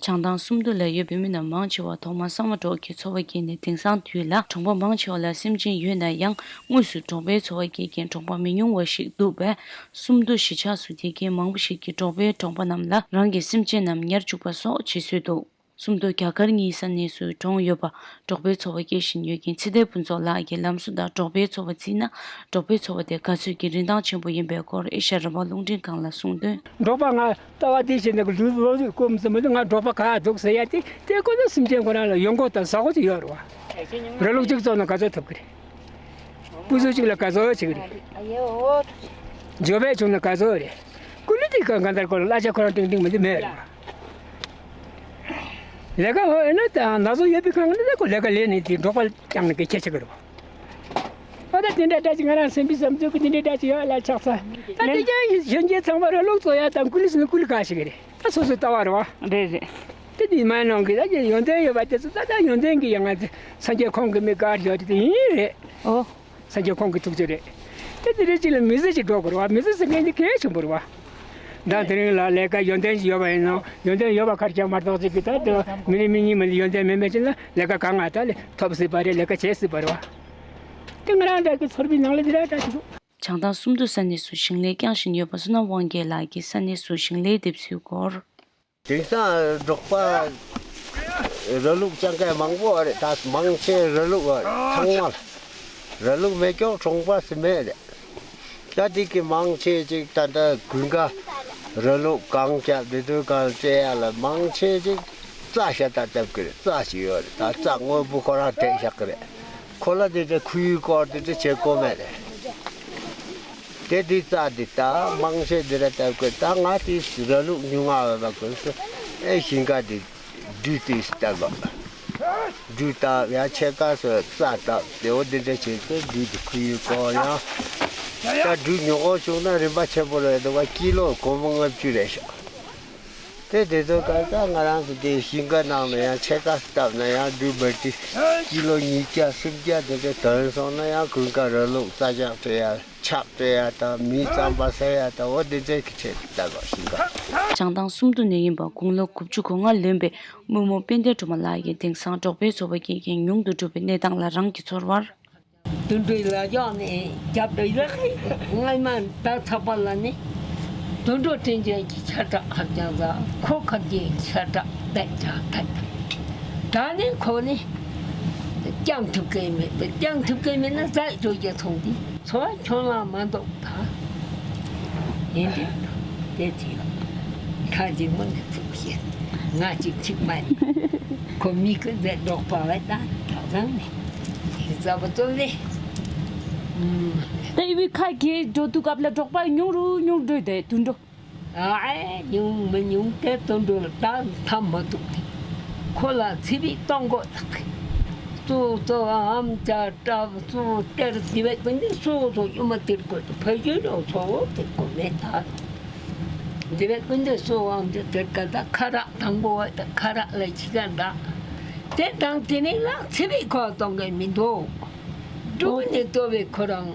བྱང་ཐང་སུམ་མདོ་ལ་ཡོད་པའི་མི་རྣམས་མང་ཆེ་བ་ཐོག་མར་ས་མ་འབྲོག་གི་འཚོ་བ་སྐྱེལ་ནས་དེང་སང་དུས་ལ་གྲོང་པ་མང་ཆེ་བ་ལ་སེམས་ཅན་ཡོད་ན་ཡང་། དངོས་སུ་འབྲོག་པའི་འཚོ་བ་སྐྱེལ་མཁན་གྲོང་པ་མི་ཉུང་བ་ཞིག་འདུག་པས། སུམ་མདོ་གཞིས་ཆགས་སུ་བསྡད་མཁན་མང་པོ་ཞིག་གིས་འབྲོག་པའི་གྲོང་པ་རྣམས་ལ་རང་གི་སེམས་ཅན་རྣམས་ཉར་བཅུག་པ་སོགས་བྱེད་སྲོལ་འདུག། སུམ་མདོ་རྒྱ་གར་གཉིས་ས་གནས་སུ་གྲོངས་ཡོད་པ། འབྲོག་པའི་འཚོ་བ་སྐྱེལ་བཞིན་ཡོད་མཁན་ཚེ་བརྟན་ཕུན་ཚོགས་ལགས་ཀྱིས་ལམ་བཟོ་དང་འབྲོག་པའི་འཚོ་བ་བརྩིས་ན། འབྲོག་པའི་འཚོ་བ་དེ་ག་ཚོད་ཀྱི་རིན་ཐང་ཆེན་པོ་ཡིན་པའི་སྐོར་ཨེ་ཤ་ཡ་རང་དབང་རླུང་འཕྲིན་ཁང་ལ་གསུངས་དོན། འབྲོག་པ་ང་ལྟ་བ་དེ་བྱས་ནས་ལུས་ལོ་ལུས་སྐོམ་ཟིན་མི་འདུག། ང་འབྲོག་པ་ག་འདུག་ཟེར་ཡ་དེ་དེ་ཀོ་ན་སེམས་ཅན་ཁོ་རང་ལ་ཡོང་སྒོ་དང་ཟ་སྒོ་ཅིག་ཡོད་རེད་བ། ར་ལུག་གཅིག་བཙོང་ན་ག་ཚོད་ཐོབ་ཀྱི་རེད། སྤུ་ཟོ་གཅིག་ལ་ག་ཚོད་བྱེད་ཀྱི་རེད། འབྱོར་པ་བྱུང་ན་ག་ཚོད་རེད། ཀུ་ལི་དེ་ག་ག་འདར་ཀོ་ལ་གླ་ཆ་ཁོ་རང་ཏིང་ཏིང་མི་འདུག་མེད་རེད་བ། ལས་ཀ་འོ་ཨེ་ན་ད་ན་ཟུག་ཡོད་པའི་ཁང་ནས་ཁོ་ལས་ཀ་ལས་ནས་དེ་འབྲོག་པ་ཀྱང་ནས་ཀྱི་ཁྱད་ཆེ་གི་རེད། ཨ་ད་དེ་འདྲ་འདྲ་ཅིག་ང་རང་སེམས་པའི་བསམ་ཚུལ་གི་དེ་འདྲ་འདྲ་ཅིག་ཡོད་ལ་ཆགས་ས། ད་དེ་ཀྱང་གཞོན་སྐྱེས་ཚང་མ་ར་ལུག་བཙོ་ཡ་དང་ཀུ་ལི་སི་ནི་ཀུ་ལི་ག་ཞིག་རེད། ད་སོ་སོའི་ལྟ་བ་རེད་བ། རེད་རེད། དེ་དེ་མ་ནང་གི་ད་ཀྱི་ཡོན་ཏན་ཡོད་པ་དེ་ཚོ་ད་ད་ཡོན་ཏན་གི་ཡང་ང་ཚེ་སངས་རྒྱས་ཁོང་གི་མི་དཀར་ཡོད་དེ་དེ་ཡིན་རེད། ཨོ། སངས་རྒྱས་ཁོང་གི་ཐུགས་རྗེ་རེད། དེ་དེ་རེད་ཅིག་ལ་མི་ཚེ་ཅིག་འགྲོ་དགོས་རེད་བ། མི་ཚེ་ཟེར་མཁན་དེ་གལ་ཆེན་པོ་རེད་བ། ད་དེ་རིང་ལ་ལས་ཀ་ཡོན་ཏན་ཞིག་ཡོད་པ་ཡིན་ན་ཡོན་ཏན་ཡོད་པ་ཁར་ཀྱང་མ་གཏོགས་ཅིག་གི་ད་དེ་མི་རེ་མི་གཉིས་མི་ལ་ཡོན་ཏན་མེད་མེད་ཅིག་ན་ལས་ཀ་གང་ང་ད་ལས་ཐོབ་སྲིད་པ་རེད། ལས་ཀ་བྱེད་སྲིད་པ་རེད་བ། དེ་ང་རང་འདྲ་གི་ཚོར་བའི་ནང་ལ་དེ་ར་འདྲ་ཞིག་འདུག། བྱང་ཐང་སུམ་མདོ་ས་གནས་སུ་ཞིང་ལས་བསྐྱངས་བཞིན་ཡོད་པ་བསོད་ནམས་དབང་རྒྱལ་ལགས་ཀྱིས་ས་གནས་སུ་ཞིང་ལས་འདེབས་ཚུལ་སྐོར། དེང་སང་འབྲོག་པ་ར་ལུག་སྤྱང་ཀ་མང་པོ་རེད། ད་མང་ཆེ་ར་ལུག་ཚང་མ་ལ་ར་ལུག་མེད་ཀྱོག་གྲོང་པ་སུ་མེད་རེད། ད་དེ་གི་མང་ཆེ་ཅིག་ད་ལྟ་དགུན་ཁ་ ར་ལུག་གང་བརྒྱབ་དེ་དུས་གང་སྤྲད་ཡ་ལ་མང་ཆེ་ཅིག་རྩྭ་ཤ་སྟག་བརྒྱབ་ཀྱི་རེད། རྩྭ་ཞིག་ཡོད་རེད། ད་རྩྭ་དངོས་པོ་ཁོ་རང་སྤྲད་བཞག་གི་རེད། ཁོ་ལ་དེ་འདྲ་ཁོར་ཡུག་སྐོར་དེ་འདྲ་བྱེད་དགོས་མེད་རེད། དེ་དུས་རྩྭ་དེ་ད་མང་ཆེ་དེ་འདྲ་བརྒྱབ་ཀྱི་རེད། ད་ང་དེ་ར་ལུག་ཉུང་ང་བ་བ་ཀུན་སུ་ཨེ་ཞིང་ཁ་དེ་སྦྲུལ་དེ་བཏབ་པ། སྦྲུལ་བཏབ་ཡང་ཕྱེད་ཀ་སོ་རྩྭ་བཏབ་དེ་འོ་དེ་འདྲ་བྱས་ཏེ་སྦྲུལ་དེ་ཁོར་ཡུག་སྐོར་ཡང་། ད་སྦྲུལ་ཉོ་གོ་བྱུང་ན་རིན་པ་ཆེན་པོ་རེད་འདུག་བ། ཀི་ལོ་སྒོར་མོ་ལྔ་བཅུ་རེད་ཤག་དེ་དེ་ཚོ་ག་ད་ང་རང་གི་དེ་ཞིང་ཁ་ནང་ལ་ཡང་ཕྱེད་ཀ་བཏབ་ན་ཡང་སྦྲུལ་འབར་ཏི་ཀི་ལོ་ཉིས་བརྒྱ་སུམ་བརྒྱ་དེ་འདྲ་ཐོན་སོང་ན་ཡང་དགུན་ཁ་ར་ལུག་རྩྭ་ལྕགས་སྤྲད་ཡ། ཆག་སྤྲད་ཡ་དང་མིའི་རྩམ་པ་ཟ་ཡ་དང་འོ་དེ་འདྲའི་གི་ཆེད་དུ་བཏབ་པ་ཞིག་ག་བྱང་ཐང་སུམ་མདོ་ནས་ཡིན་པ་དགུང་ལོ་དགུ་བཅུ་གོ་ལྔ་ལོན་པའི་རྨོ་མོ་དཔལ་ལྡན་སྒྲོལ་མ་ལགས་ཀྱིས་དེང་སང་འབྲོག་པའི་འཚོ་བ་སྐྱེལ་མཁན་ཉུང་དུ་འགྲོ་བའི་གནས་སྟངས་ལ་རང་གི་ཚོར་བར། དུད་འགྲོའི་ལ་རྒྱག་ནས་རྒྱབ་ཏུ་ཡོད་ཀི། སྔ་མ་ད་ཚགས་པ་ལ་ནི་དུད་འགྲོ་དྲིན་ཅན་གྱི་ཆ་གྲགས་ཧ་ཅང་ཟ། ཁོ་ཁ་རྒྱའི་ཆ་གྲགས་བསྡད་ཀྱང་ཐད། ད་ནི་ཁོ་ནི་བསྐྱང་ཐུབ་ཀི་མེད། བསྐྱང་ཐུབ་ཀི་མེད་ན་ཟ་འགྲོ་རྒྱུ་མཐོང་དུས་ཚོར་བ་ཁྱོན་ལ་མ་འདུག་ད། ཡིན་དུས་དེ་དུས་ཁ་ཅིག་མོ་ནི་ཚིག་བཤད། ང་ཅིག་ཅིག་མ་ཡིན། ཁོ་མི་ཁོ་ཟེར་འབྲོག་པ་བས་ད་དག་ཚང་ནས་ཟ་བ་ཙོ་ཟེ། ད་ཨི་བི་ཁ་གེ་འགྲོ་དུས་སྐབས་ལ་འབྲོག་པ་ཉུང་རུ་ཉུང་རུ་འགྲོ་དེ་དུད་འགྲོ། ཨ་ཨེ་ཉུང་མི་ཉུང་དེ་དུད་འགྲོ་ད་ཐམ་མ་ཐུག་གི། ཁོ་ལ་ཚི་བི་གཏོང་དགོས་ལགས་གི། གཙོ་གཙོ་ཨམ་ཅག་སྐྲབ་གཙོ་སྟེར་དེ་བས་ཀུན་ཏུ་གཙོ་གཙོ་གཡུ་མ་སྟེར་དགོས། ཕ་ཡུལ་ལོ་ཚོ་བོ་སྟེར་དགོས་མེད་ད། དེ་བས་ཀུན་ཏུ་གཙོ་ཨམ་ཅག་སྟེར་ཀ་ད་ཁ་རག་དང་པོ་བ་ད་ཁ་རག་ལ་ཁྱི་ཀ་འདྲ། དེ་དང་དེ་ནས་ལ་ཚི་བི་ཁོ་གཏོང་གི་མི་འདུག་འབྲུག་ནས་ལྟོ་བའི་ཁོ་རང་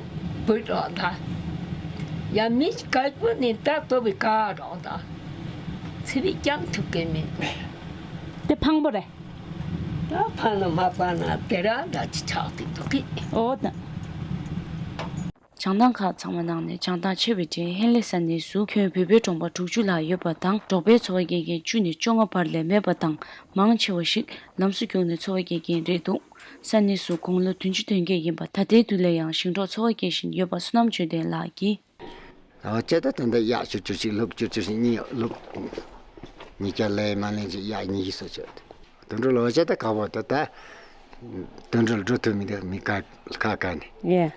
བུད་རོགས་ད། ཡང་མི་ག་བུ་ནས་ད་ལྟོ་བའི་ག་རོགས་ད། ཚི་བི་རྐྱང་ཐུབ་ཀི་མེད་འདུག་དེ་ཕངས་པོ་རེད། ད་ཕན་ན་མ་ཕན་ན་དེ་ར་འདྲ་ཅི་ཆགས་ཀྱི་འདུག་གི། ཨོ་ད། བྱང་ཐང་ཁག་ཚང་མ་ནང་ནས་བྱང་ཐང་ཆེ་བའི་གྲས་ཧན་ལེ་ས་གནས་སུ་ཁྱོན་བོད་པའི་གྲོང་པ་དྲུག་ཅུ་ལྷག་ཡོད་པ་དང་འབྲོག་པའི་འཚོ་བ་སྐྱེལ་མཁན་བཅུ་ནས་བཅོ་ལྔ་བར་ལས་མེད་པ་དང་མང་ཆེ་བ་ཞིག་ལམ་བཟོ་བརྒྱུད་ནས་འཚོ་བ་སྐྱེལ་མཁན་རེད་འདུག་ས་གནས་སུ་དགུང་ལོ་བདུན་ཅུ་ཐོན་མཁན་ཡིན་པ་ད་ལྟའི་དུས་ལ་ཡང་ཞིང་འབྲོག་འཚོ་བ་སྐྱེལ་བཞིན་ཡོད་པ་བསོད་ནམས་ཆོས་ལྡན་ལགས་ཀྱིས། ཨ་ཅེ་ད་ད་འདི་གཡག་བཅུ་བཅུ་ཞིག་ལུག་བཅུ་བཅུ་ཞིག་གཉིས་ལུག་ཉིས་བརྒྱ་ལས་མ་ལེན་ཅིག་གཡག་གཉིས་ཤིག་སོ་ཆོད། དུད་འགྲོ་ལོ་ཅེ་ད་ག་བོ་ད་ད། དུད་འགྲོ་འགྲོ་ཐུབ་མི་འདུག་མི་ཁ་ཁ་ཁ་ནས། ཡེ།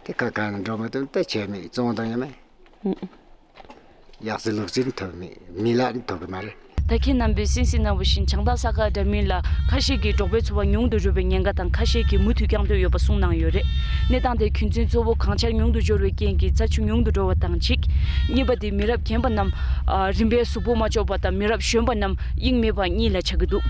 དེ་ཁ་ཁ་ནས་འགྲོ་མ་ཐུབ་ད་བྱས་མི་བཙོང་དང་ཡོད་མེད། ཨུ། གཡག་སི་ལུག་སི་ཐུབ་མི་མི་ལ་ཐུབ་གི་མ་རེད། ད་ཁྱེད་རྣམ་པས་གསན་གཟིགས་གནང་བ་བཞིན་བྱང་ཐང་ས་ཁ་འདྲ་མིན་ལ་ཁ་ཤས་ཀྱིས་འབྲོག་པའི་འཚོ་བ་ཉུང་དུ་འགྲོ་བའི་ཉེན་ཁ་དང་ཁ་ཤས་ཀྱིས་མུ་མཐུད་བསྐྱང་འདོད་ཡོད་པ་གསུངས་གནང་ཡོད་རེད། གནས་སྟངས་དེ་རྒྱུ་མཚན་གཙོ་བོ་གངས་ཆར་ཉུང་དུ་འབྱོར་བའི་རྐྱེན་གྱིས་རྩྭ་ཆུ་ཉུང་དུ་འགྲོ་བ་དང་གཅིག་གཉིས་པ་དེ་མི་རབས་རྒན་པ་རྣམས་ཨ་རིམ་པས་གཟུགས་པོ་མ་ལྕོགས་པ་དང་མི་རབས་གཞོན་པ་རྣམས་དབྱིངས་མེད་པ་གཉིས་ལ་ཆགས་ཀྱི་འདུག་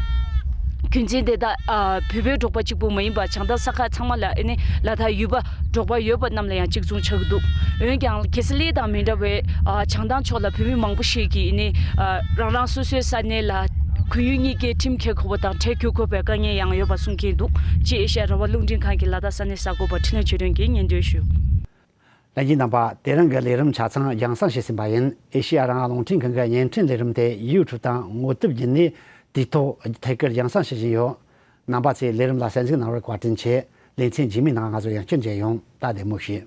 རྒྱུ་མཚན་དེ་དག་ཨ་བོད་པའི་འབྲོག་པ་གཅིག་པུ་མ་ཡིན་པར་བྱང་ཐང་ས་ཁ་ཚང་མ་ལ་ཨེ་ནི་ལ་དྭགས་ཡུལ་པ་འབྲོག་པ་ཡོད་པ་རྣམས་ལ་ཡང་གཅིག་མཚུངས་ཆགས་ཀྱི་འདུག་འོན་ཀྱང་གལ་སྲིད་གླེ་དང་མི་འདྲ་བའི་ཨ་བྱང་ཐང་ཕྱོགས་ལ་བོད་མི་མང་པོ་ཞིག་གིས་ཨེ་ནི་ཨ་རང་རང་སོ་སོའི་ས་གནས་ལ་ཁོར་ཡུག་གཉིས་ཀའི་ཁྲིམས་འཁྱེར་དགོས་པ་དང་ཁྲལ་བསྐྱུར་དགོས་པའི་དཀའ་ངལ་ཡང་ཡོད་པ་གསུང་མཁན་འདུག་ཅེས་ཨེ་ཤ་ཡ་རང་དབང་རླུང་འཕྲིན་ཁང་གི་ལ་དྭགས་ས་གནས་གསར་འགོད་པ་འཕྲིན་ལས་ཆོས་སྒྲོན་གྱིས་སྙན་སྒྲོན་ཞུས། ལྷན་རྒྱས་རྣམ་པ། དེ་རིང་གི་ལས་རིམ་ཆ་ཚང་རྒྱང་སྲིང་ཞིག་ཟིན་པ་ཡིན། ཨེ་ཤེ་ཡ་རང་དབང་རླུང་འཕྲིན་ཁང་གི་བརྙན་འཕྲིན་ལས་རིམ་དེ་ཡུ་ཊུབ་དང་ངོ་དེབ་བརྒྱུད་ནས་དུས་ཐོག་ཐད་ཀར་རྒྱང་སྲིང་ཞིག་བཞིན་ཡོད། རྣམ་པ་ཚོས་ལས་རིམ་ལ་གསན་གཟིགས་གནང་བར་བཀའ་དྲིན་ཆེ། ལེ་ཚན་རྗེས་མའི་ནང་ང་ཚོ་ཡང་བསྐྱར་མཇལ་ཡོང་། ད་བདེ་མོ་བྱོས།